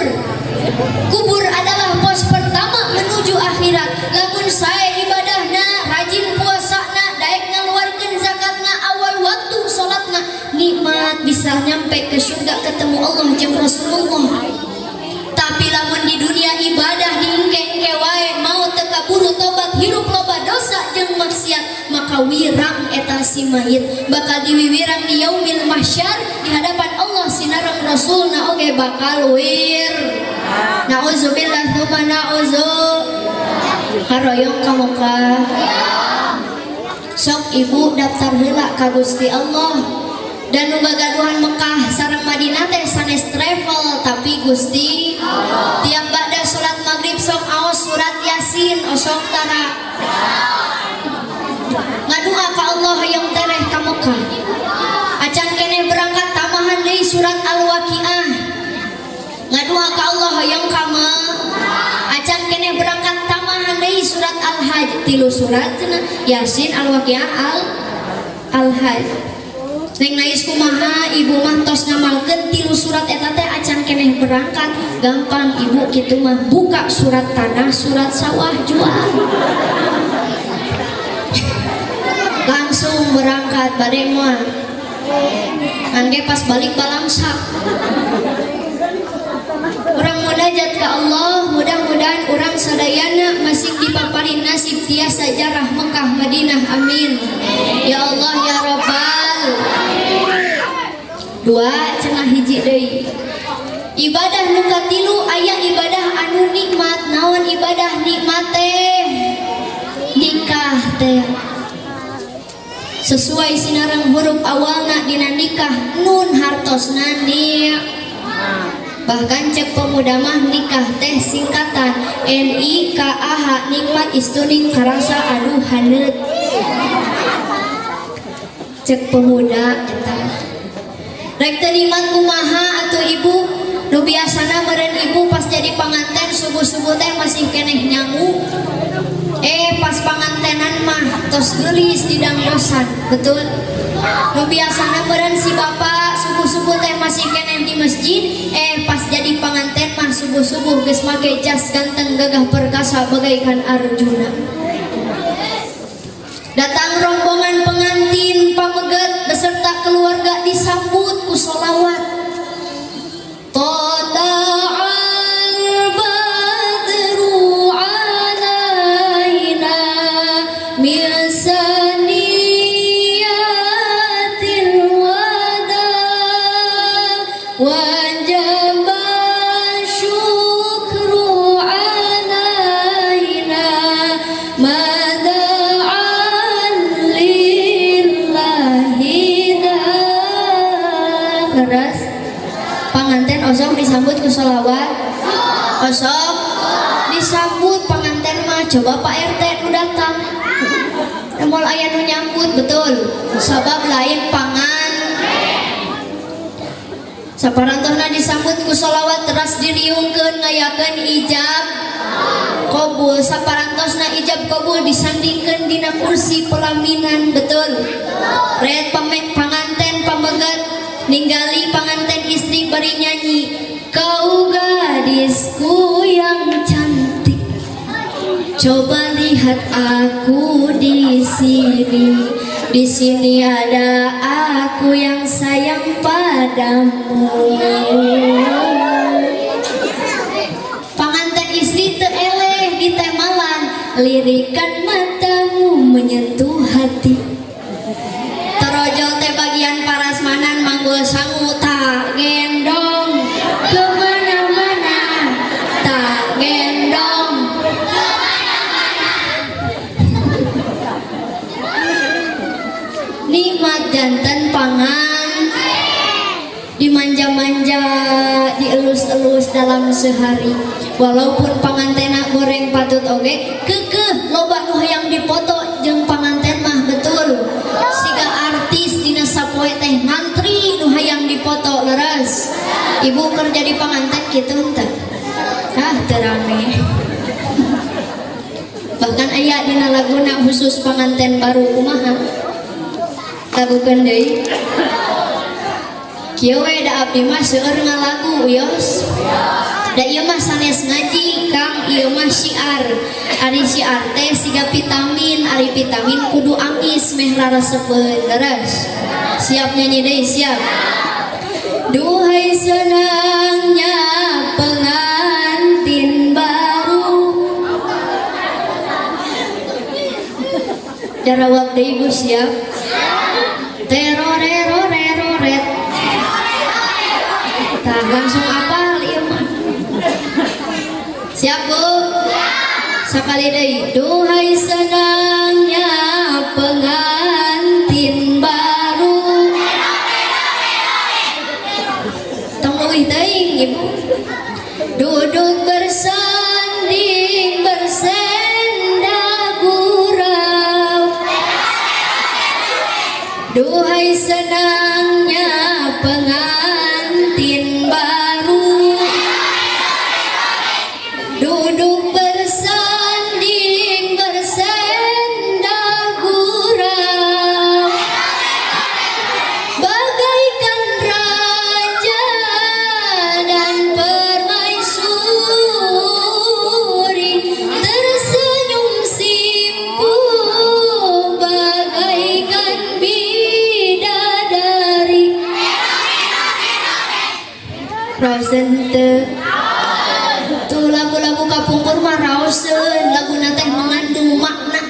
Kubur adalah pos pertama menuju akhirat. Lamun sae ibadahna, rajin puasana, daek ngaluarkeun zakatna, awal waktu salatna, nikmat bisa nyampe ke surga ketemu Allah jeung Rasulullah. Tapi lamun di dunia ibadah diengke-engke wae mau teu kaburu tobat hirup loba dosa jeung maksiat, maka wirang eta si mayit bakal diwiwirang di yaumil mahsyar di hadapan Allah sinareng Rasulna oge bakal wir. Nauzubillah tsumma nauzu. Karoyong ka Mekah? Sok ibu daftar heula ka Gusti Allah. Dan nu gagaduhan Mekah sareng Madinah teh sanes travel tapi Gusti Allah. Tiap ba'da salat maghrib sok aos surat Yasin osok tara. Ngadua ka Allah hayang tereh ka Mekah. Acan keneh berangkat tambahan deui surat Al-Waqiah. Ngadua ka Allah hayang ka Mekah. Acan keneh berangkat tambahan deui surat Al-Hajj, 3 surat cenah Yasin, Al-Waqiah, Al-Hajj. Neng Nais kumaha ibu mah tos ngamalkeun 3 surat eta teh acan keneh berangkat. Gampang ibu kitu mah, buka surat tanah, surat sawah, jual. Langsung berangkat bade moal. Angge pas balik balangsak. Urang munajat ka Allah, mudah-mudahan urang sadayana masih dipaparin nasib tiasa jarah Mekah Madinah, amin. Ya Allah ya Rabbal. 2 cenah hiji deui. Ibadah nu katilu aya ibadah anu nikmat. Naon ibadah nikmat teh? Nikah teh. Sesuai sinareng huruf awalna dina nikah nun hartosna ni. Bahkan cek pemuda mah nikah teh singkatan N I K A H, nikmat istuning karasa aduh haneut. Cek pemuda eta. Rek teu nikmat kumaha atuh ibu? Nu biasana meureun ibu pas jadi panganten subuh-subuh teh masih keneh nyangu. Pas pangantenan mah tos geulis di dangdosan, betul? Nu biasana meureun si bapak subuh-subuh teh masih keneh di masjid, pas jadi panganten mah subuh-subuh geus make jas ganteng gagah perkasa bagaikan Arjuna. Datang rombongan pengantin pameget beserta keluarga disambut ku solawat. Tola'al badru alaina min saniyatil wada wajaba syukru alaina mada'an lillahi da. Leres? Panganten osok disambut ku sholawat, osok disambut panganten mah. Coba Pak RT nu datang, moal aya nu nyambut, betul? Sabab lain pangan. Saparantosna disambut ku sholawat teras diriungkeun ngayakeun ijab kabul. Saparantosna ijab kabul disandingkeun dina kursi pelaminan, betul? Red pamek panganten pameget ninggali panganten istri bari nyanyi, kau gadisku yang cantik, coba lihat aku di sini, di sini ada aku yang sayang padamu. Panganten istri teu eleh ditemalan, lirikan matamu menyentuh hati. Torojol teh bagian parasmanan manggul sangu tak gendong kemana-mana, tak gendong kemana-mana. Nikmat janten pangan dimanja-manja, dielus-elus dalam sehari. Walaupun pangantena goreng patut oge kekeh loba nu hayang dipoto jeung panganten mah, betul? Siga artis dina sapoe teh ngantri nu hayang dipoto, leres? Ibu kerja di panganten kitu henteu? Ah, teu rame. Bahkan aya dina laguna khusus panganten baru kumaha? Lagukeun deui. Kieu we da abdi mah seueur ngalagu yos. Da ieu mah sanes ngaji Kang, ieu mah syiar. Ari syiar teh siga vitamin, ari vitamin kudu amis meh rarasepeun, leres? Siap nyanyi deui, siap. Duhai senangnya pengantin baru. Jarawab deui Bu, siap. Terorerorerore. Tah langsung apal ieu mah. Siap Bu? Sekali Sakali deui. Duhai senangnya pengantin baru. Tong leuwih teuing ibu. Duduk bersanding bersenda gurau. Duhai senangnya pengantin baru. Duduk bersanding bersenda gurau. Bagaikan raja dan permaisuri, tersenyum simpul bagaikan bidadari. Raoseun teu? Tuh lagu-lagu kapungkur mah raoseun, laguna teh mengandung makna.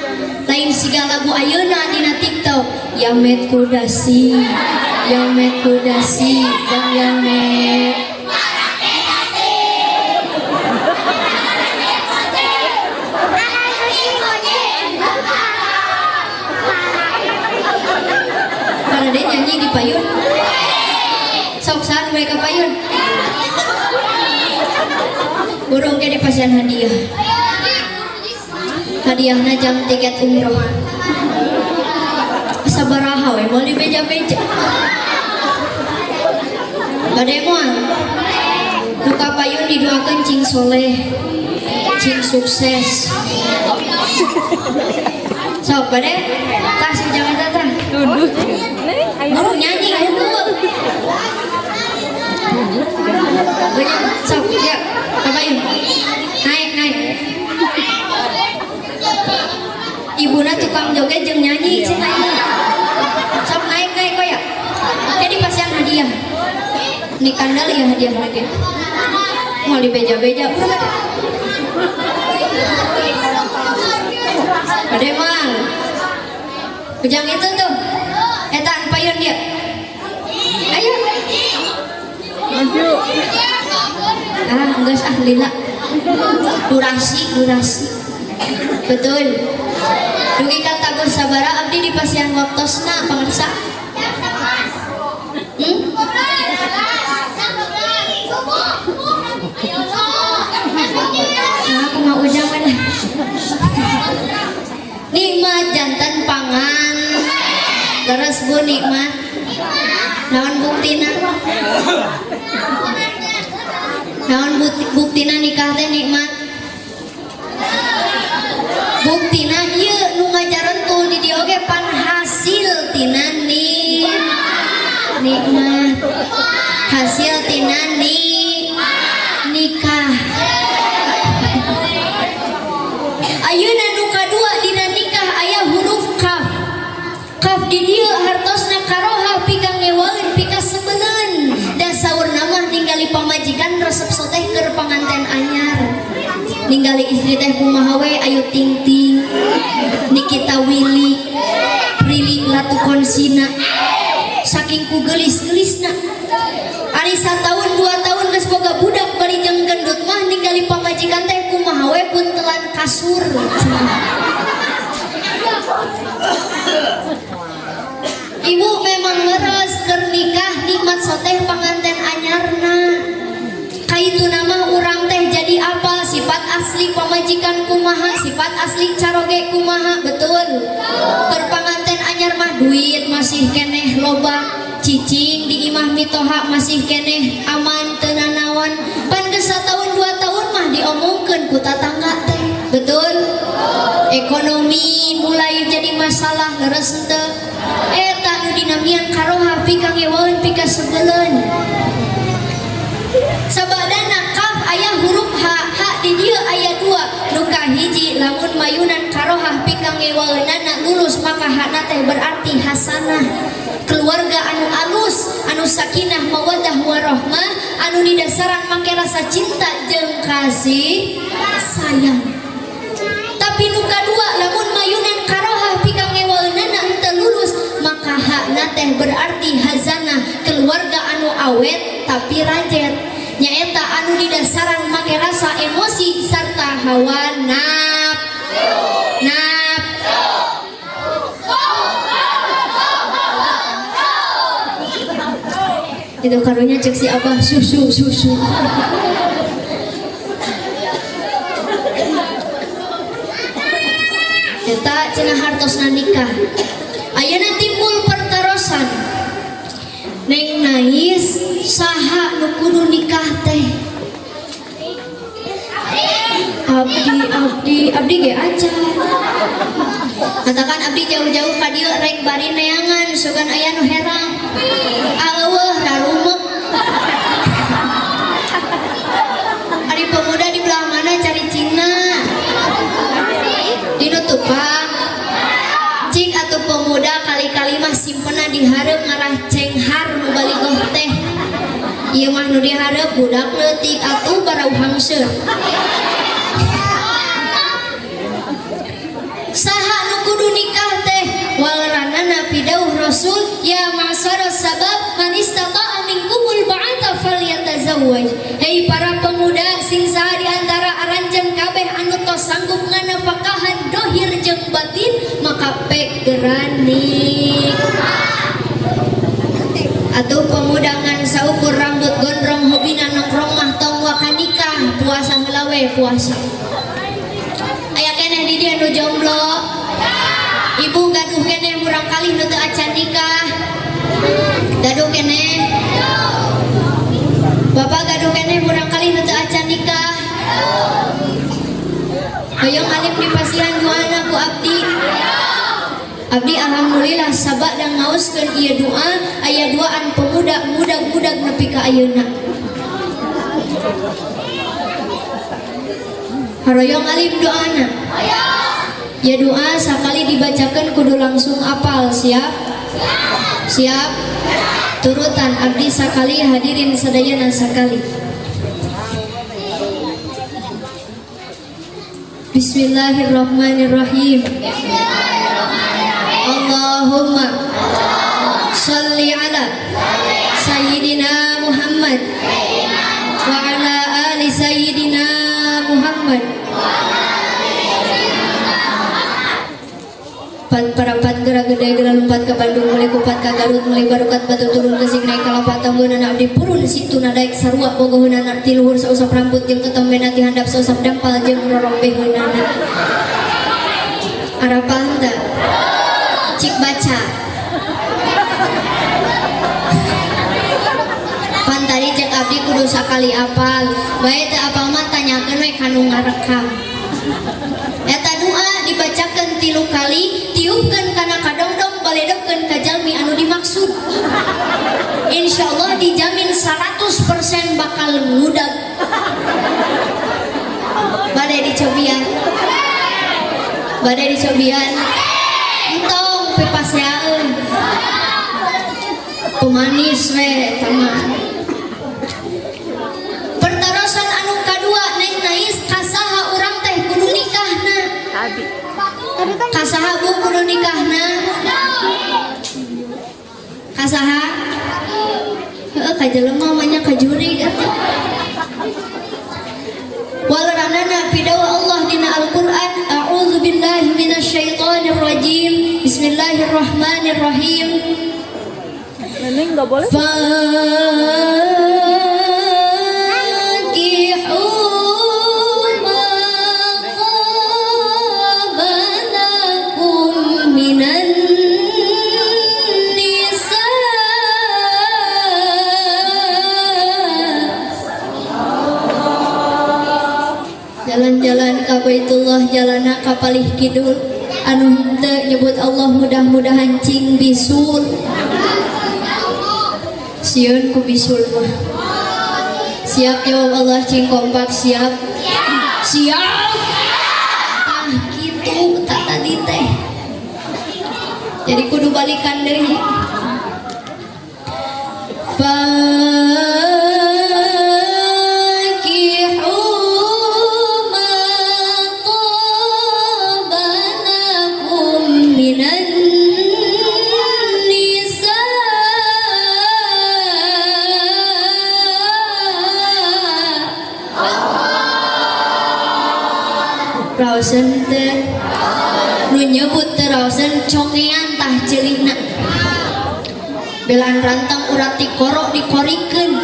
Lain siga lagu ayeuna dina TikTok. Yamet kudasi, yamet kudasi, bang yamet. Para dia nyanyi di payun. Sok saha nu ka payun? Burung ke di pasian hadiah. Hadiahna jam tiket umroh. Sabaraha we moal dibeja-beja. Bade moal. Nu ka payun didoakeun cing soleh, cing sukses. Sok bade tah si jangan tah. Tuduh. Neng, ayo. Buru nyanyi unggul. Banyak sok ya ka payun. Naik naik. Ibuna tukang joget jeung nyanyi cenah ieu. Sok naik naik koya. Jadi pasian hadiah. Ini kandal ya hadiah lagi. Mau dibeja-beja buru bade. Bade moal. Ujang itu tuh. Eta anu payun dia. Ayo. Maju. Ah, geus ah lila. Durasi, durasi. Betul. Dugi ka tabuh sabara abdi di pasian waktosna pangersa. Hmm? Nah, aku mau ujang mana? Nikmat jantan pangan. Leres bu nikmat. Naon buktina? Naon buktina nikah teh nikmat? Buktina ieu nu ngajarentul di dieu oge pan hasil tina nikmat. Hasil tina nikah. Ayeuna nu kadua dina nikah aya huruf kaf. Kaf di dieu hartosna karoha pika ngewaeun pika sebeleun. Da saurna mah ningali pamajikan resep soteh keur panganten anyar. Ningali istri teh kumaha we Ayu Ting Ting, Nikita Willy, Prilly Latuconsina. Saking ku geulis-geulisna. Ari satahun 2 tahun geus boga budak bari jeung gendut mah ningali pamajikan teh kumaha we buntelan kasur. Ibu memang leres keur nikah nikmat soteh panganten anyarna. Kaitu nama urang teh jadi apa sifat asli pamajikan kumaha, sifat asli caroge kumaha, betul. Keur panganten anyar mah duit masih keneh loba, cicing di imah mitoha masih keneh aman teu nanaon. Pan geus satahun 2 tahun mah diomongkeun ku tatangga teh, betul. Ekonomi mulai jadi masalah leres henteu. Eta nu dinamian karoha pika ngewaeun pika sebeleun. Sabadana kaf aya huruf h, h di dieu aya 2. Nu kahiji lamun mayunan karohah pika ngewaeunana lulus maka hakna teh berarti hasanah. Keluarga anu alus, anu sakinah mawaddah warahmah, anu didasaran make rasa cinta jeung kasih sayang. Tapi nu kadua lamun mayunan karohah pika ngewaeunana henteu lulus maka hakna teh berarti hazanah, keluarga anu awet tapi rajet. Nyaeta anu didasaran make rasa emosi sarta hawa nafsu. Nap. Itu karunya cek si abah susu susu. Eta cenah hartosna nikah. Ayeuna timbul pertarosan. Neng Nais saha nu kudu nikah teh? Abdi abdi abdi ge acan. Katakan abdi jauh-jauh ka dieu rek bari neangan sugan aya nu herang. Aleueuh rarumek. Ari pemuda di belah mana cari cingna? Dinu tupang. Cing atuh pemuda kali-kali mah simpena dihareup ngarah cenghar nu baligoh teh. Ieu mah nu dihareup budak leutik atuh barau hangseur. Saha nu kudu nikah teh? Waleranana pidauh Rasul ya ma'syaras sabab man istata'a minkumul ba'ata falyatazawwaj. Hei para pemuda sing saha di antara aranjeun kabeh anu tos sanggup nganafakahan dohir jeung batin maka pek geranik. Atuh pemuda ngan saukur rambut gondrong hobina nongkrong mah tong waka nikah puasa heula we puasa. Aya keneh di dieu nu jomblo. Ibu gaduh keneh murang kalih nu teu acan nikah. Gaduh keneh. Bapak gaduh keneh murang kalih nu teu acan nikah. Hoyong alim dipasihan doana ku abdi. Abdi alhamdulillah sabada ngaoskeun ieu doa aya duaan pemuda mudag-mudag nepi ka ayeuna. Haroyong alim doana. Ya doa sakali dibacakan kudu langsung apal, siap? Siap? Turutan abdi sakali hadirin sadayana sakali. Bismillahirrahmanirrahim. Allahumma shalli ala Sayyidina Muhammad wa ala ali Sayyidina Muhammad. Pat parapat gerak gede gerak lompat ke Bandung mulai kupat ke Garut mulai barukat batu turun ke sing naik kalapat tambeunana abdi purun situ nadaek sarua bogoheunana ti luhur sausap rambut jeung ketembena ti handap sausap dampal jeung rorombeheunana. Arapal teu? Cik baca. Pan tadi cek abdi kudu sakali apal. Bae teu apal mah tanyakeun we ka nu ngarekam. Eta doa dibacakeun 3 kali, tiupkeun kana kadongdong, baledogkeun ka jalmi anu dimaksud. Insyaallah dijamin 100% bakal ngudag. Bade dicobian. Bade dicobian. Entong pipaseaeun. Pemanis we eta mah. Pertarosan anu kadua Neng Nais kasaha urang teh kudu nikahna. Kasaha bu kudu nikahna? Kasaha? Heueuh ka jelema mah nya ka jurig atuh. Waleranana pidawa Allah dina Al-Qur'an, a'udzubillahi minasyaitonir rajim. Bismillahirrahmanirrahim. Neneng enggak boleh. Jalan-jalan ka Baitullah jalana ka palih kidul anu henteu nyebut Allah mudah-mudahan cing bisul. Sieun ku bisul mah. Siap jawab Allah cing kompak siap. Siap. Tah kitu tak tadi teh. Jadi kudu balikan deui. Raoseun teu? Nu nyebut teu raoseun congean tah ceulina. Belaan rantang urat tikoro dikorikeun.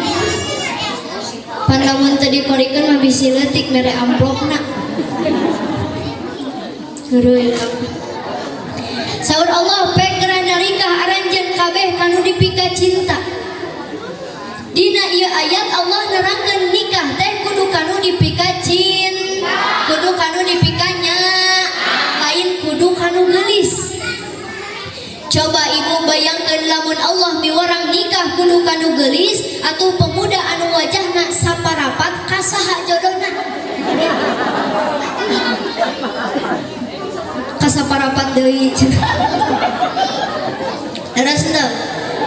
Pan lamun teu dikorikeun mah bisi leutik mere amplopna. Heureuy kabeh. Saur Allah pek gerah narikah aranjeun kabeh kanu dipika cinta. Dina ieu ayat Allah nerangkeun nikah teh kudu kanu dipika cinta, kudu kanu dipikanya, lain kudu kanu geulis. Coba ibu bayangkeun lamun Allah miwarang nikah kudu kanu geulis atuh pemuda anu wajahna saparapat ka saha jodohna? Ka saparapat deui. Terus teu?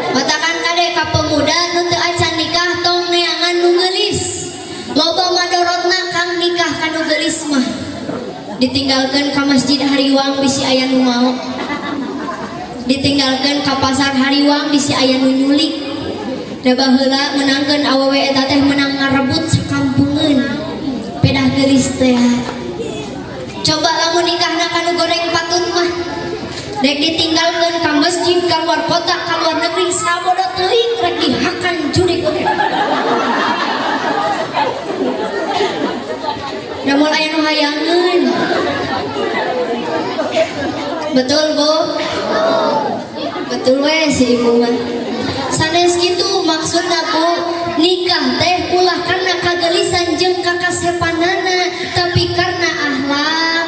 Matakan kade ka pemuda nu teu acan nikah tong neangan nu geulis. Loba madorotna kang nikah kanu geulis mah. Ditinggalkeun ka masjid hariwang bisi aya nu mau. Ditinggalkeun ka pasar hariwang bisi aya nu nyulik. Da baheula meunangkeun awewe eta teh meunang ngarebut sakampungeun. Pedah geulis teh. Coba lamun nikahna kanu goreng patut mah. Rek ditinggalkeun ka masjid, ka luar kota, ka luar negeri, sabodo teuing rek dihakan jurik oge. Da moal aya nu hayangeun. Betul, Bu? Betul we si ibu mah. Sanes kitu maksudna, Bu, nikah teh ulah karena kagelisan jeung kakasepanana, tapi karena akhlak.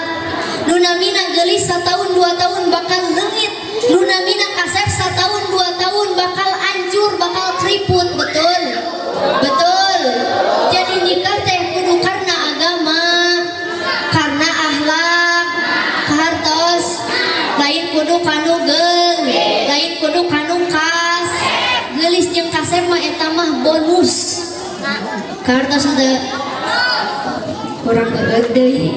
Nu namina geulis satahun 2 tahun bakal leungit, nu namina kasep satahun 2 tahun bakal hancur, bakal keriput, betul? Betul. Jadi nikah teh kudu karena agama, karena akhlak, kahartos, lain kudu kanu geul, lain kudu kanu kas. Geulis jeung kasep mah eta mah bonus. Kahartos teu? Kurang geueut deui.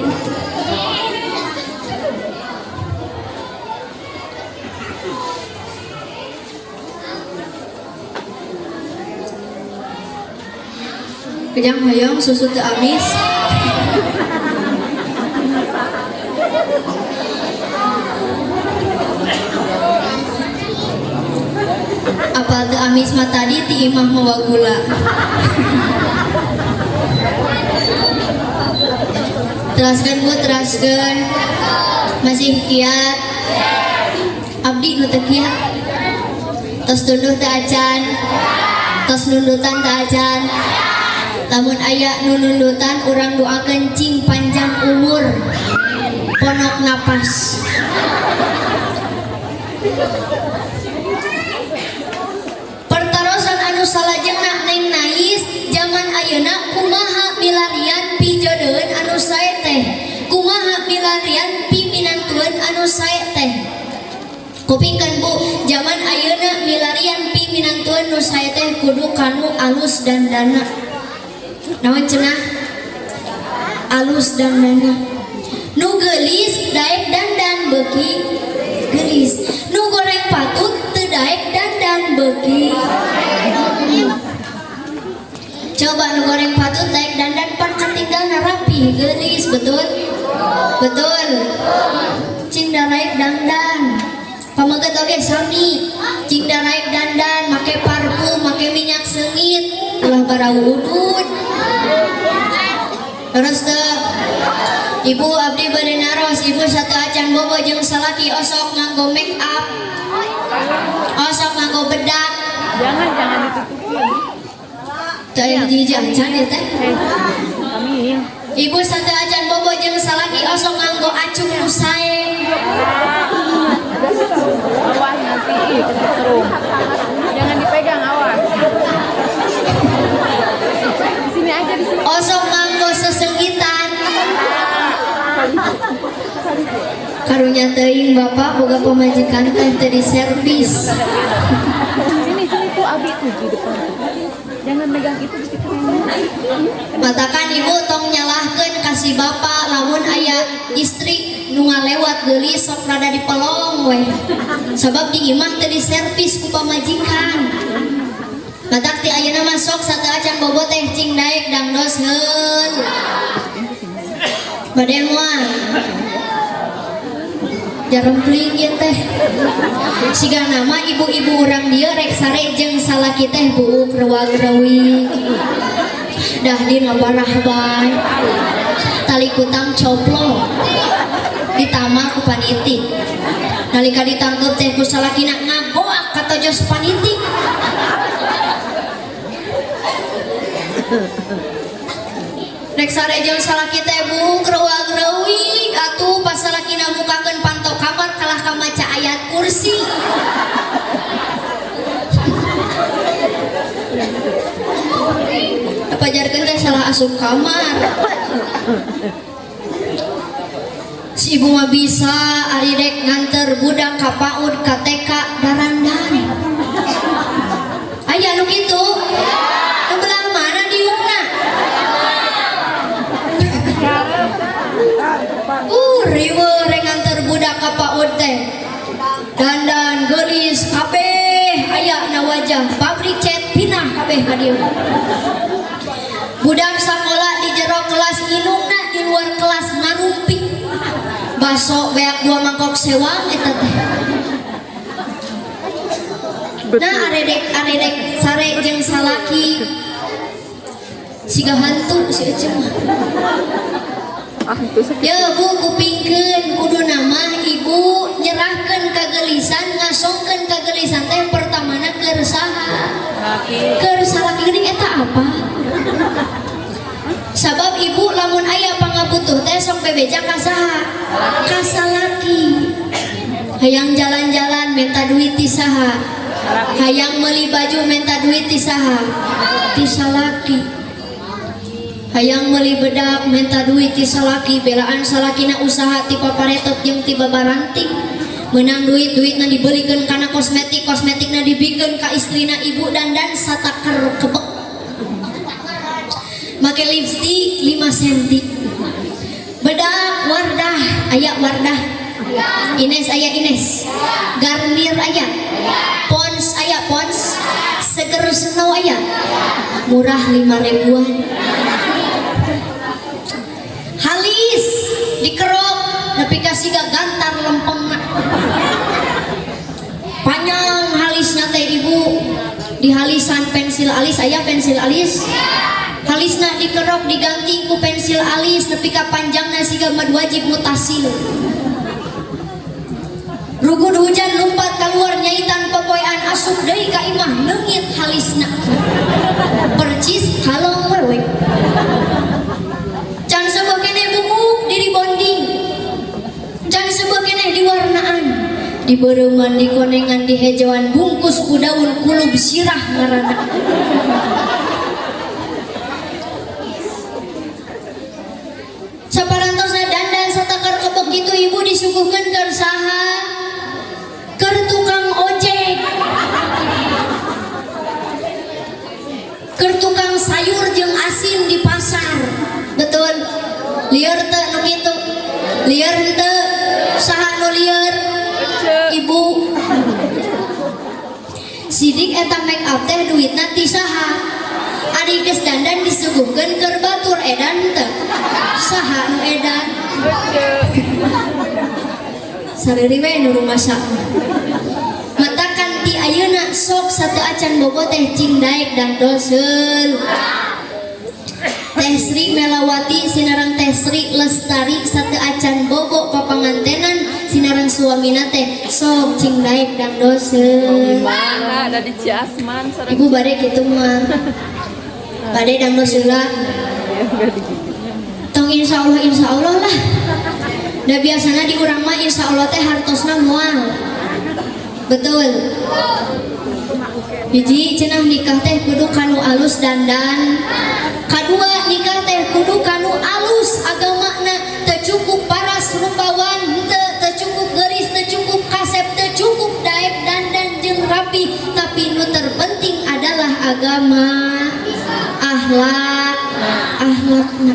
Kejang hoyong susu teu amis. Apal teu amis mah tadi ti imah mawa gula. Teraskeun Bu, teraskeun. Masih kiat. Abdi nu teu kiat. Tos tunduh teu acan. Tos nundutan teu acan. Lamun aya nu nundutan urang doakeun cing panjang umur. Ponok napas. Pertarosan anu salajengna Neng Nais zaman ayeuna kumaha milarian pijodoheun anu sae teh. Kumaha milarian piminantueun anu sae teh. Kupingkeun Bu, zaman ayeuna milarian piminantueun nu sae teh kudu kanu alus dandana. Naon cenah? Alus dandana. Nu geulis daek dandan beuki geulis. Nu goreng patut teu daek dandan beuki. Coba nu goreng patut daek dandan pan katinggalna rapi geulis, betul? Betul. Cing daraek dandan. Pameget oge sami. Cing daraek dandan make parfum, make minyak seungit, ulah barau udud. Terus teu? Ibu abdi bade naros, ibu satu acan bobo jeung salaki osok nganggo make up. Osok nganggo bedak. Jangan, jangan ditutupin. Teu aya hiji-hiji acan ieu teh. Amin. Ibu satu acan bobo jeung salaki osok nganggo acung nu sae. Awas nanti kesetrum. Jangan dipegang, awas. Di sini aja, di sini. Osok nganggo sesengitan. Karunya teuing bapak boga pamajikan teh teu diservis. Sini, sini tuh Abi tuh di depan. Jangan megang itu di situ. Matakan ibu tong nyalahkeun ka si bapak lamun aya istri nu ngalewat geulis sok rada dipelong weh. Sabab di imah teu diservis ku pamajikan. Matak ti ayeuna mah sok sateuacan bobo teh cing daek dangdos heul. Bade moal jarempling ieu teh. Sigana mah ibu-ibu urang dieu rek sare jeung salaki teh buuk rewag-rewig. Dah dina parah bae. Tali kutang coplok. Ditamal ku panitik. Nalika ditangkep teh ku salakina ngagoak katojos panitik. Rek sare jeung salaki teh buuk rewag-rewig atuh pas salakina mukakeun panto kamar kalah ka maca ayat kursi. Pajarkeun teh salah asup kamar. Si ibu mah bisa ari rek nganter budak ka PAUD ka TK darandan. Aya nu kitu? Nu belah mana diukna? Riweuh rek nganter budak ka PAUD teh. Dandan geulis kabeh aya na wajah pabrik cat pinah kabeh ka dieu. Budak sakola di jero kelas indungna di luar kelas ngarumpik. Baso beak 2 mangkok sewang eta teh. Nah aredek sare jeung salaki siga hantu si eceu mah. Ya bu kupingkeun kudu nama ibu nyerahkeun kagelisan ngasongkeun kagelisan teh pertamana keur saha? Keur salaki geuning eta apa? Sabab ibu lamun aya pangabutuh teh sok bebeja ka saha? Ka salaki. Hayang jalan-jalan minta duit ti saha? Hayang meuli baju minta duit ti saha? Ti salaki. Hayang meuli bedak minta duit ti salaki, belaan salakina usaha ti paparetot jeung ti babaranting. Menang duit, duitna dibelikeun kana kosmetik, kosmetikna dibikeun ka istrina ibu dandan sataker kebek. Make lipstick 5 senti. Bedak Wardah, aya Wardah. Ines aya Ines. Garnier aya. Pons aya Pons. Seger Snow aya. Murah 5 ribuan. Halis dikerok nepi ka siga gantar lempengna. Panjang halisna teh ibu. Dihalisan pensil alis aya pensil alis. Halisna dikerok diganti ku pensil alis nepi ka panjangna siga mad wajib mutasil. Rugud hujan lumpat keluar nyaitan popoean asup deui ka imah leungit halisna. Percis kalong wewe. Can seubeuh keneh bunguk diri bonding. Can seubeuh keneh diwarnaan. Dibereuman dikonengan dihejoan bungkus ku daun kulub sirah ngaranna. Saparantosna dandan satakar kebek kitu ibu disuguhkeun keur saha? Keur tukang ojek. Keur tukang sayur jeung asin di pasar. Betul. Lieur teu nu kitu? Lieur henteu? Saha nu lieur? Ibu. Sidik eta make up teh duitna ti saha? Ari geus dandan disuguhkeun keur batur edan teu? Saha nu edan? Sareri we nu rumasa. Matakan ti ayeuna sok sateu acan bobo teh cing daek dan doseul. Teh Sri Melawati sinarang Teh Sri Lestari sateu acan bobo papangantenan sinarang suamina teh sok cing daek dan doseul. Mana ada di Ciasman sareng. Ibu bade kitu mah. Bade dang doseula. Tong insyaallah lah. Da biasana di urang mah insyaallah teh hartosna moal. Betul. Hiji cenah nikah teh kudu kanu alus dandan. Kadua nikah teh kudu kanu alus agamana, teu cukup paras rupawan henteu, teu cukup geuris, teu cukup kasep, teu cukup daek dandan jeung rapi, tapi nu terpenting adalah agama, akhlak, akhlakna.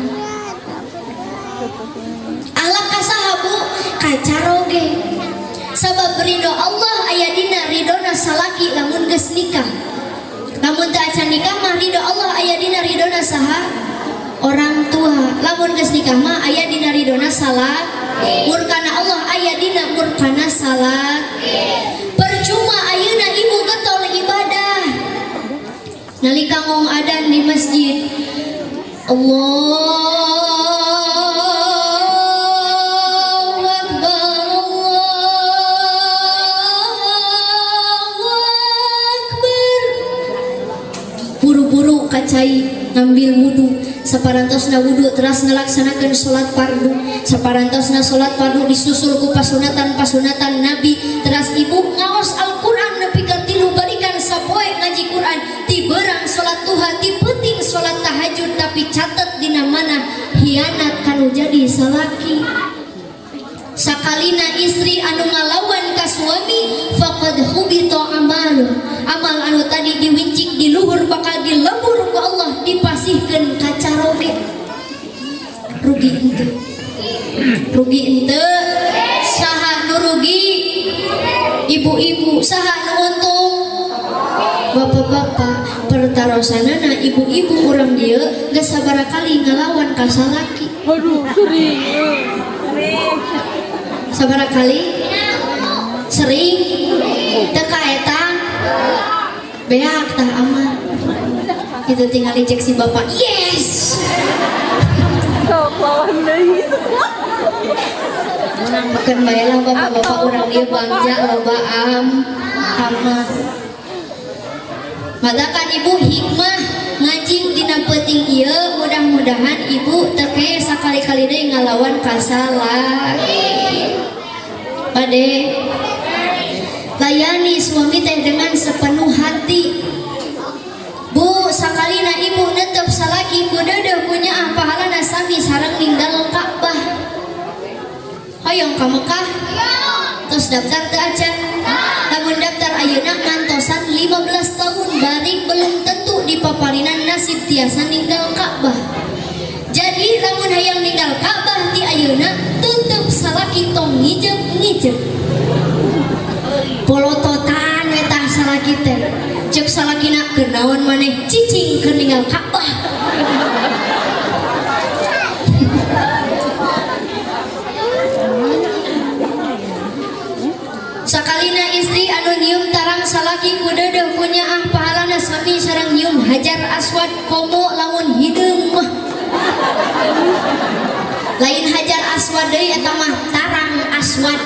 Akhlak ka saha bu? Ka caroge. Sabab ridho Allah aya dina ridhona salaki lamun geus nikah. Lamun teu acan nikah mah ridho Allah aya dina ridhona saha? Orang tua. Lamun geus nikah mah aya dina ridona salah, murkana Allah aya dina murkana salah. Percuma ayeuna ibu getol ibadah. Nalika ngong adan di masjid, Allahu Akbar, Allahu Akbar. Buru-buru kacai ngambil wudu, saparantosna wudu teras ngelaksanakeun salat fardu, saparantosna salat fardu disusul ku pasunatan-pasunatan Nabi, teras ibu ngaos Al-Qur'an nepi ka 3 balikan sapoe ngaji Quran, ti beurang salat duha, ti peuting salat tahajud, tapi catet dina mana hianat kanu jadi salaki. Sakalina istri anu ngalawan ka suami faqad hubita amalu, amal anu tadi diwincik di luhur bakal dilebur ku Allah, dipasihkeun ka caroge. Rugi henteu? Rugi henteu? Saha nu rugi? Ibu-ibu. Saha nu untung? Bapak-bapak. Pertarosanana ibu-ibu urang dieu geus sabaraha kali ngalawan ka salaki? Aduh, sering. Sabaraha kali? Sering. Teu kaetang beak tah aman itu, tinggal dicek si bapak, yes. Sok lawan deui. Keun bae lah bapak-bapak urang dieu bangja loba am amal. Matakan ibu hikmah ngajing dina peuting ieu, mudah-mudahan ibu teu sakali-kali deui ngalawan kasalaki. Bade layani suami teh dengan sepenuh hati, Bu. Sakalina ibu netep salaki ku deudeuh ku nyaah, pahalana sami sareng ninggal Ka'bah. Hoyong ka Mekah? Terus daftar teu acan? Lamun daftar ayeuna ngantosan 15 tahun balik belum tentu dipaparinan nasib tiasa ninggal Ka'bah. Jadi lamun hayang ninggal Ka'bah ti ayeuna, tetep salaki tong ngijeb-ngijeb, polototan we tah salaki teh. Cek salakina, "Keur naon maneh cicing keur ninggal Ka'bah?" Sakalina istri anu nyium tarang salaki ku deudeuh ku nyaah, pahalana sami sareng nyium hajar aswad, komo lamun hideung mah. Lain hajar aswad deui, eta mah tarang aswad.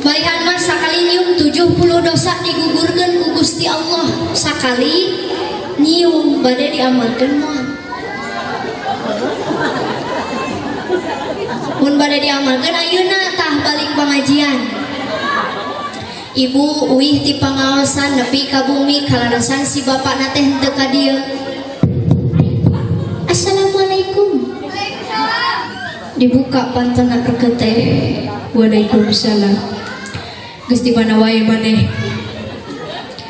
Malihan mah sakali nyium 70 dosa digugurkeun ku Gusti Allah. Sakali nyium, bade diamalkeun moal? Mun bade diamalkeun ayeuna tah balik pengajian. Ibu uih ti pangaosan nepi ka bumi, kalarasan si bapakna teh henteu ka dieu. Assalamualaikum. Dibuka pantona rekete. Waalaikumsalam. Geus di mana wae maneh?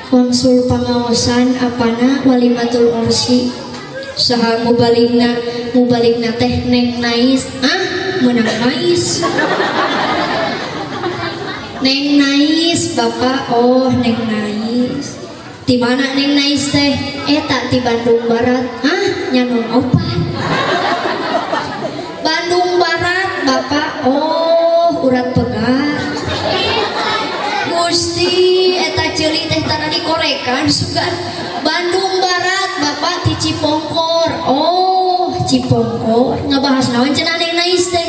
Wangsul pangaosan apana walimatul ursi. Saha mubaligna? Mubaligna teh Neng Nais. Ah, menang Nais. Neng Nais, Bapak. Oh, Neng Nais. Di mana Neng Nais teh? Eta di Bandung Barat. Ah, nyanong opat. Bandung Barat, Bapak. Oh, urat pegar. Gusti, eta ceuli teh tara dikorekan sugan. Bandung Barat, Bapak, di Cipongkor. Oh, Cipongkor. Ngabahas naon cenah Neng Nais teh?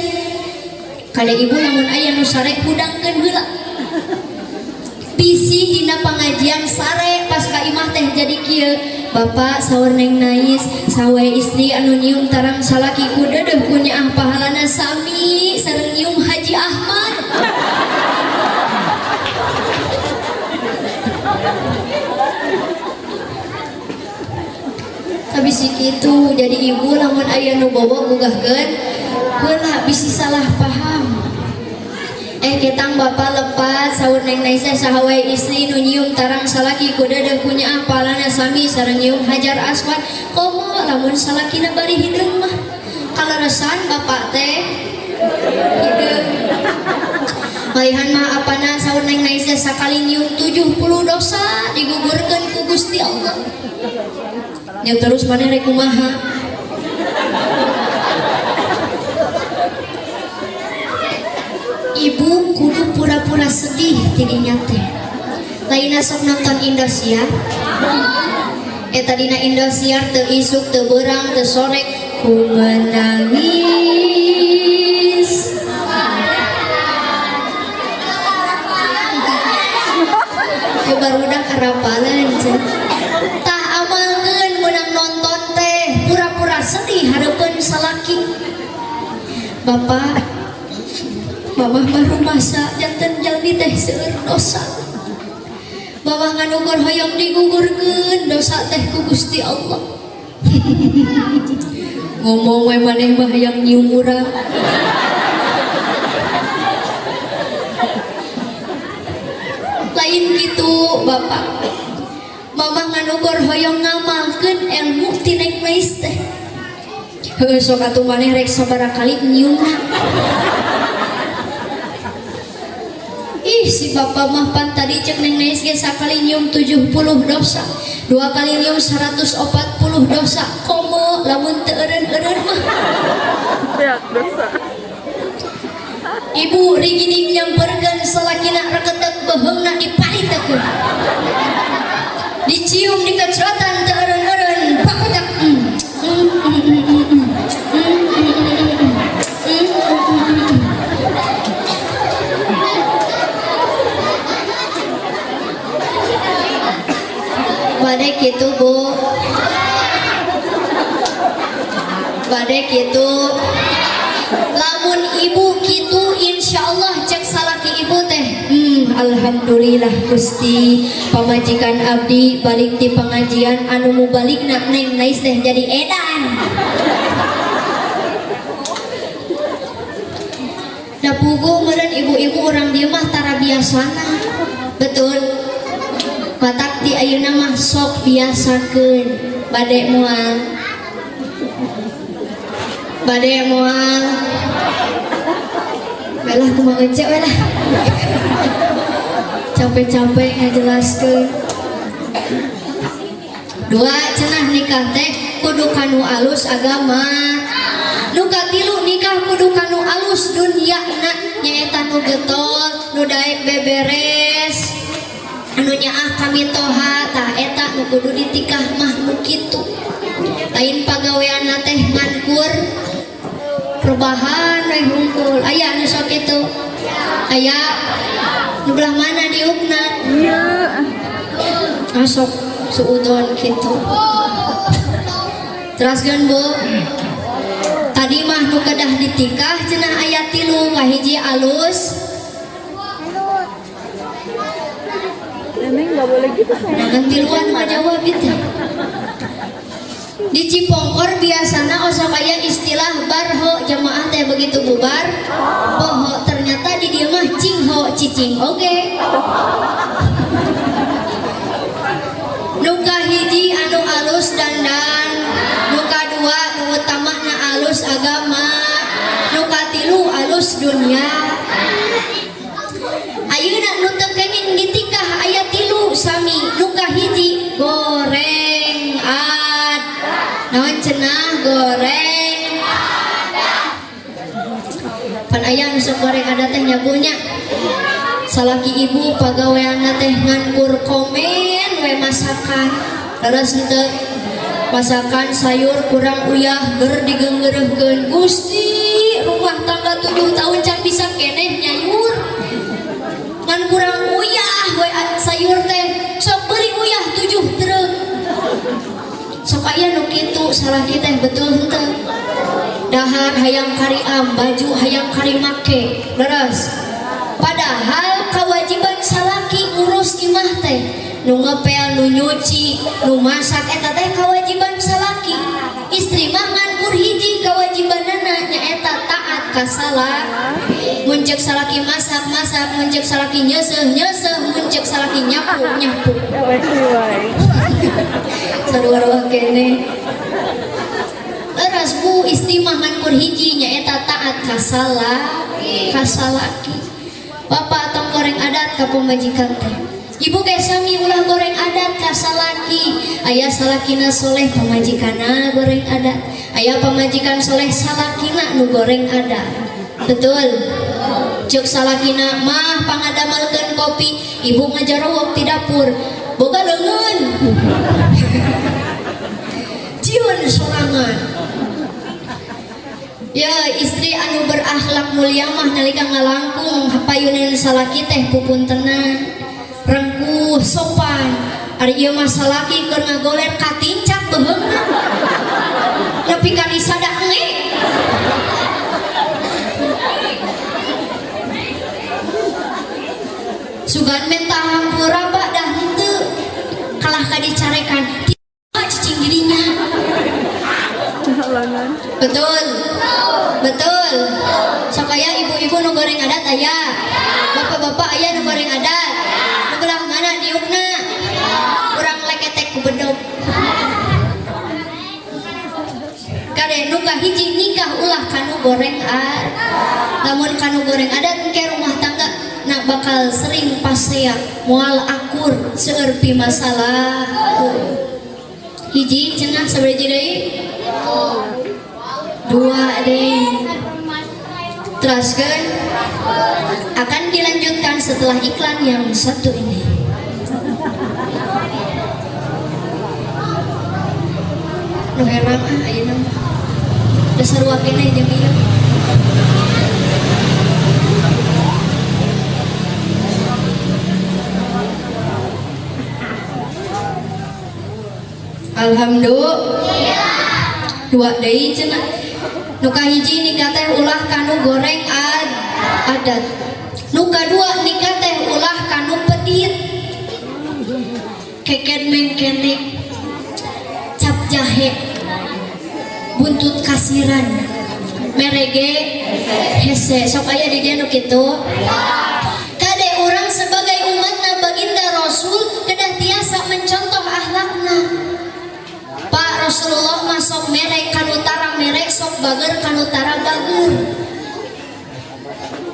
Kade ibu lamun aya nu sare, hudangkeun heula. Bisi dina pangajian sare, pas ka imah teh jadi kieu. "Bapak," saur Neng Nais, "sawe istri anu nyium tarang salaki ku deudeuh ku nyaah, pahalana sami sareng nyium Haji Ahmad." Tapi si kitu, jadi ibu lamun aya nu bobo gugahkeun heula, bisi salah paham. "Eh, ketang bapak lepat," saur Neng Nais, "saha wae istri nu nyium tarang salaki ku deudeuh ku nyaah, pahalana sami sareng nyium Hajar Aswad, komo lamun salakina bari hideung mah." Kaleresan bapak teh hideung. Malihan mah apana saur Neng Nais sakali nyium 70 dosa digugurkeun ku Gusti Allah. Ya terus maneh rek kumaha? Ibu kudu pura-pura sedih tidinya teh. Lain sok nonton Indosiar. Eta dina Indosiar teu isuk teu beurang teu sore ku menangis. Ya barudak arapaleun cenah. Tah amalkeun meunang nonton teh pura-pura sedih hareupeun salaki. Bapak, mamah mah rumasa janten jalmi teh seueur dosa. Mamah nganukur hoyong digugurkeun dosa teh ku Gusti Allah. Ngomong we maneh mah hayang nyium urang. Lain kitu Bapak. Mamah nganukur hoyong ngamalkeun ilmu ti Neng Mais teh. Heuh sok atuh maneh rek sabaraha kali nyiumna. Ih si bapak mah pan tadi cek Neng Mais ge sakali nyium 70 dosa, dua kali nyium 140 dosa. Komo lamun teu eureun-eureun mah. Beak dosa. Ibu rigidig nyamperkeun salakina reketek beuheungna dipalitekeun. Dicium dikecrotan teu eureun-eureun pakudak. Bade kitu Bu. Bade kitu. Lamun ibu kitu insyaallah cek salaki ibu teh. Alhamdulillah Gusti pamajikan abdi balik ti pengajian anu mubaligna Neng Nais teh jadi edan. Da puguh meureun ibu-ibu urang dieu mah tara biasana. Betul. Matak ti ayeuna mah sok biasakeun bade moal. Bade moal. Belah kumaha ece we lah. Capek-capek ngajelaskeun. Dua cenah nikah teh kudu kanu alus agama. Nu katilu nikah kudu kanu alus dunyana nyaeta nu getol, nu daek beberes. Anu nyaah kami toha tah eta nu kudu ditikah mah nu kitu. Lain pagaweanna teh ngankur rebahan we hungkul. Aya anu sok kitu? Aya. Nu belah mana diukna? Iya. Masuk suudon kitu. Teraskeun Bu. Tadi mah nu kedah ditikah cenah aya tilu kahiji alus. Neneng nggak boleh gitu sayang. Nah, tiluan mah jawab itu. Di Cipongkor biasana osok aya istilah barho jamaah teh begitu bubar poho, ternyata di dieu mah cingho cicing oge. Nu kahiji anu alus dandan, nu kadua nu utamana alus agama, nu katilu alus dunya. Ayeuna nu teu kenging ditikah aya tilu sami, nu kahiji goreng ad. Naon cenah goreng? Pan aya nu sok goreng ada teh nyabunya. Salaki ibu pagaweanna teh ngankur komen we masakan. Leres henteu? Masakan sayur kurang uyah ger digeungeureuhkeun. Gusti, rumah tangga 7 tahun can bisa keneh nyayur. Ngan kurang uyah we sayur teh. Sok beli uyah 7 truk. Sok aya nu kitu salaki teh betul henteu? Dahar hayang kariam, baju hayang karimake. Leres. Padahal kewajiban salaki ngurus imah teh, nu ngepel, nu nyuci, nu masak eta teh kewajiban salaki. Istri mah ngan kur hiji kewajibanana nyaeta taat ka salaki. Mun ceuk salaki masak-masak, mun ceuk salaki nyeuseuh-nyeuseuh, mun ceuk salaki nyapu-nyapu. Sarua-rua kene. Leres Bu, istri mah ngan kur hiji nyaeta taat ka salaki. Bapak tong goreng adat ka pamajikan teh. Ibu ge sami, ulah goreng adat ka salaki. Aya salakina soleh, pamajikanna goreng adat. Aya pamajikan soleh, salakina nu goreng adat. Betul? Cek salakina mah, pangadamelkeun kopi, ibu ngajarowok di dapur, boga leungeun, jieun sorangan. Ya, istri anu berakhlak mulia mah nalika ngalangkung payunan salaki teh pupuntenan, rengkuh, sopan. Ari ieu mah salaki keur ngagoler katincak beuheungna nepi ka disada nge. Sugan menta hampura, Pak, dah henteu kalah ka dicarekan cicing dirinya. Halangan. Betul, betul. Sok aya ibu-ibu nu goreng adat? Aya bapak-bapak, aya nu goreng adat? Nu belah mana diukna? Urang leketek ku bedog. Kade, nu kahiji, nikah ulah kanu goreng adat. Lamun kanu goreng adat, engke rumah tangga nak bakal sering pasea, moal akur, seueur masalah. Hiji cenah, sabaraha deui? Dua deh. Teruskan akan dilanjutkan setelah iklan yang satu ini. Nu herang ah ayeuna mah. Da sarua keneh jeung ieu. Alhamdulillah. Dua deui cenah. Nu kahiji, nikah teh ulah kanu goreng adat. Nu kadua, nikah teh ulah kanu pedit. Keken mengkene, cap jahe, buntut kasiran, merege hese. Sok aya di dieu nu kitu? Kade, urang sebagai umatna baginda Rasul kedah tiasa mencontoh akhlakna. Pak, Rasulullah mah sok mere kanu tara mere, sok bager kanu tara bager.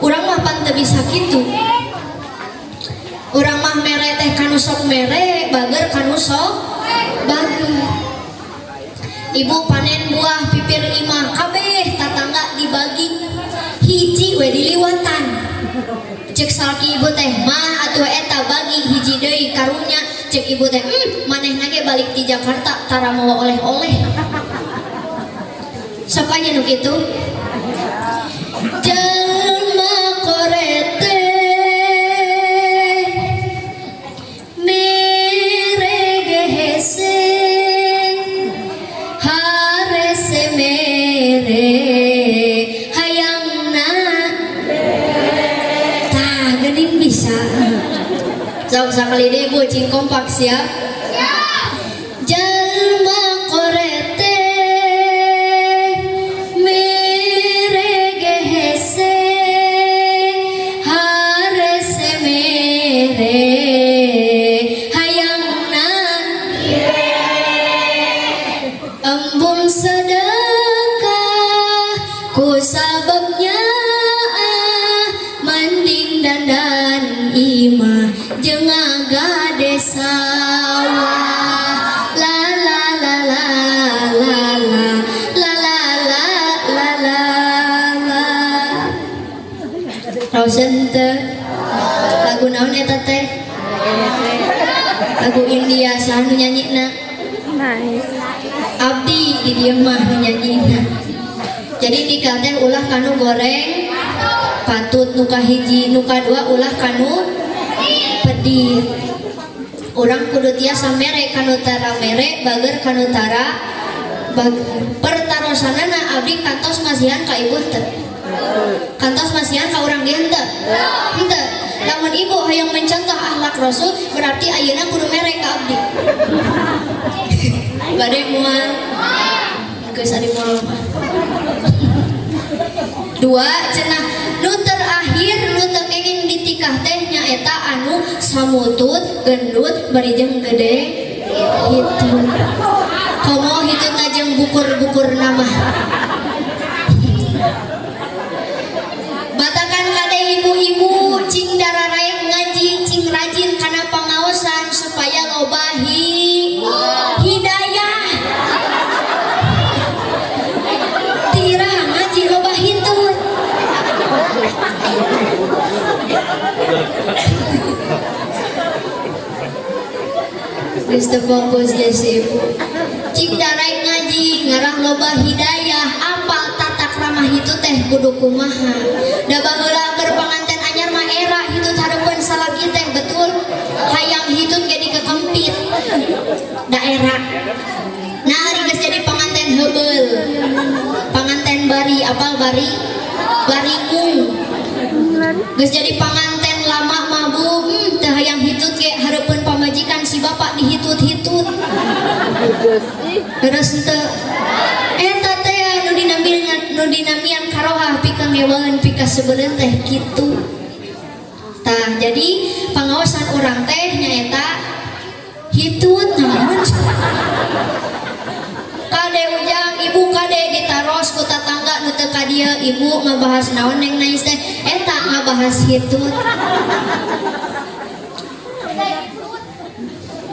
Urang mah pan teu bisa kitu. Urang mah mere teh kanu sok mere, bager kanu sok bager. Ibu panen buah pipir imah, kabeh tatangga dibagi, hiji we diliwatan. Cek salaki ibu teh, "Mah, atuh eta bagi hiji deui, karunya." Cek ibu teh, manehna ge balik di Jakarta tara mawa oleh-oleh." Sok aya nu kitu? Jelma korete, mere ge hese, harese mere, hayangna. Tah geuning bisa. Sok sakali deui, Bu, cing kompak, siap. Jalma korete, mere ge hese, harese mere, hayangna. Embung sedekah ku sababnya ah, mending dandan imah jeung ngagade sawah. La la la la la la la la la la la la. Raoseun teu lagu naon eta teh? Lagu India. Saha nu nyanyina? Nice. Abdi di dieu mah nu nyanyina. Jadi nikah teh ulah kanu goreng patut, nu kahiji. Nu kadua, ulah kanu pedit. Urang kudu tiasa mere kanu tara mere, bager kanu tara bager. Pertarosanana, abdi kantos masihan ka ibu teu? Kantos masihan ka urang dieu henteu? Henteu. Lamun ibu hayang mencontoh akhlak Rasul, berarti ayeuna kudu mere ka abdi. Bade moal? Geus, ari moal mah. Dua cenah. Nu terakhir, nu teu kenging ditikah teh nyaeta anu samutut, gendut, bari jeung gede hitut. Komo hitutna jeung bukur-bukur nama. Batakan kade, ibu-ibu cing dararaek ngaji, cing rajin kana pangaos. Geus teu fokus ge si ibu. Cing daraek ngaji ngarah loba hidayah, apal tata krama hitut teh kudu kumaha. Da baheula keur panganten anyar mah era hitut hareupeun salaki teh, betul. Hayang hitut ge dikekempit. Da era. Nah, ari geus jadi panganten heubeul. Panganten bari, apal bari? Baringung. Geus jadi panganten lama mah, Bu, teu hayang hitut ge hareupeun pamajikan si bapak dihitut-hitut. Terus henteu? Eta teh nu dinamian, nu dinamian karohah, pika ngewangeun, pika sebeuleun teh kitu. Tah, jadi pangaosan urang teh nyaeta hitut naon? Kade Ujang, ibu kade ditaros ku tatangga nu teu ka dieu, ibu ngabahas naon Neng Nais teh? Eta ngabahas hitut.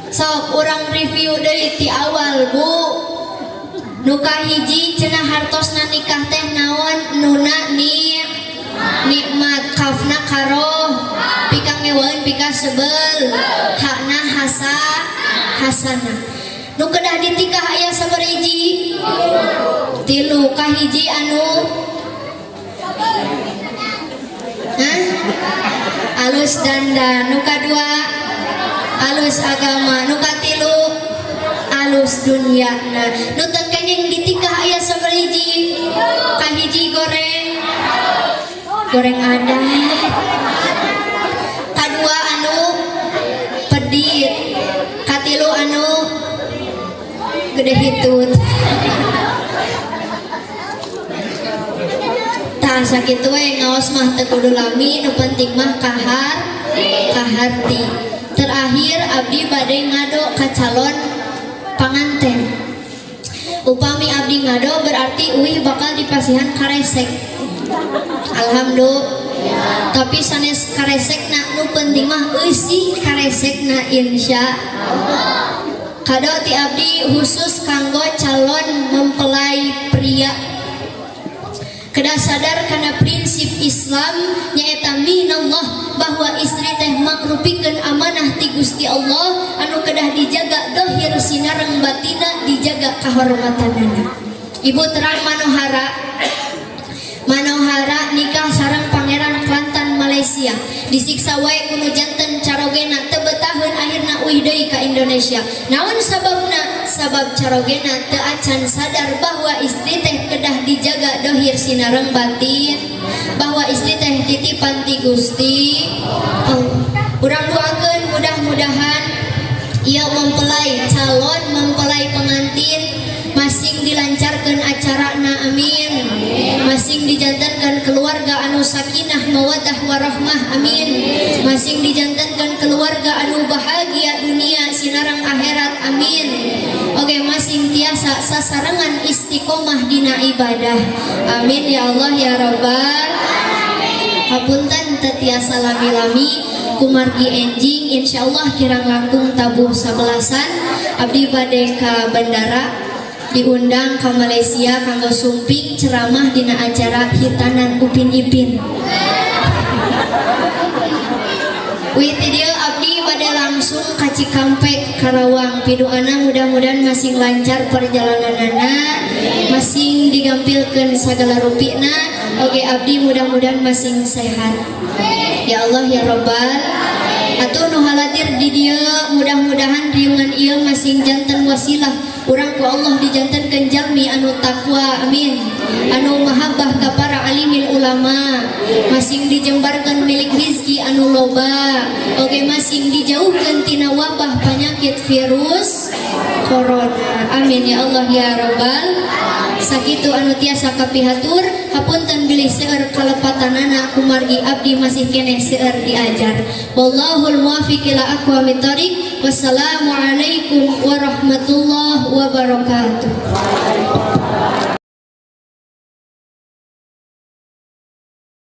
Sok urang review deui ti awal, Bu. Nu kahiji cenah hartosna nikah teh naon? Nuna ni nikmat, kafna karoh, pika ngewaeun, pika sebel, hakna hasa hasana. Nu kedah ditikah aya sabaraha hiji? Tilu. Kahiji anu? Hah? Alus dandan. Nu kadua alus agama, nu katilu alus dunia. Nah, nu teu kenging ditikah aya sabaraha hiji? Kahiji goreng goreng adat, kadua anu pedit, katilu anu gede hitut. Tah, sakitu we ngaos mah, teu kudu lami, nu penting mah kahar kaharti. Terakhir abdi bade ngado ka calon panganten. Upami abdi ngado berarti uih bakal dipasihan karesek. Alhamdulillah. Tapi sanes karesekna, nu penting mah eusi karesekna, insya. Kado ti abdi khusus kanggo calon mempelai pria. Kedah sadar karena prinsip Islam nyaeta minallah, bahwa istri teh mangrupikeun amanah ti Gusti Allah anu kedah dijaga dohir sinareng batina, dijaga kahormatanana. Ibu terang Manohara. Manohara nikah sareng pangeran Kelantan, Malaysia, disiksa wae ku nu janten carogena, teu betaheun, akhirna uih deui ka Indonesia. Naon sababna? Sabab carogena teu acan sadar bahwa istri teh kedah dijaga dohir sinareng batin, bahwa istri teh titipan ti Gusti Allah. Urang doakeun mudah-mudahan ia mempelai, calon mempelai pengantin masing dilancarkan acarana, amin. Masing dijantankan keluarga anu sakinah mawadah warahmah, amin. Masing dijantankan keluarga anu bahagia dunia sinareng akhirat, amin. Oke, masing tiasa sasarengan istiqomah dina ibadah, amin ya Allah ya Rabbal. Hapunten teu tiasa lami-lami kumargi enjing, insyaallah kirang langkung tabuh sabelasan abdi bade ka bandara, diundang ke Malaysia kanggo sumping ceramah dina acara hitanan Upin Ipin. Wih, ti dieu abdi bade langsung ka Cikampek, Karawang. Piduana mudah-mudahan masing lancar perjalananana, masing digampilkeun sagala rupina. Oke, abdi mudah-mudahan masing sehat. Ya Allah ya Robbal. Atuh nu haladir di dieu mudah-mudahan riungan ieu masing janten wasilah urang ku Allah dijantenkeun jalmi anu takwa, amin. Anu mahabbah ka para alimin ulama, masing dijembarkeun milik rizki anu loba. Oke, masing dijauhkeun tina wabah penyakit virus corona. Amin ya Allah ya Robbal. Sakitu anu tiasa kapihatur, hapunten bilih seueur kalepatanana kumargi abdi masih keneh seueur diajar. Wallahul muwaffiq ila aqwamit thoriq. Wassalamualaikum warahmatullahi wabarakatuh.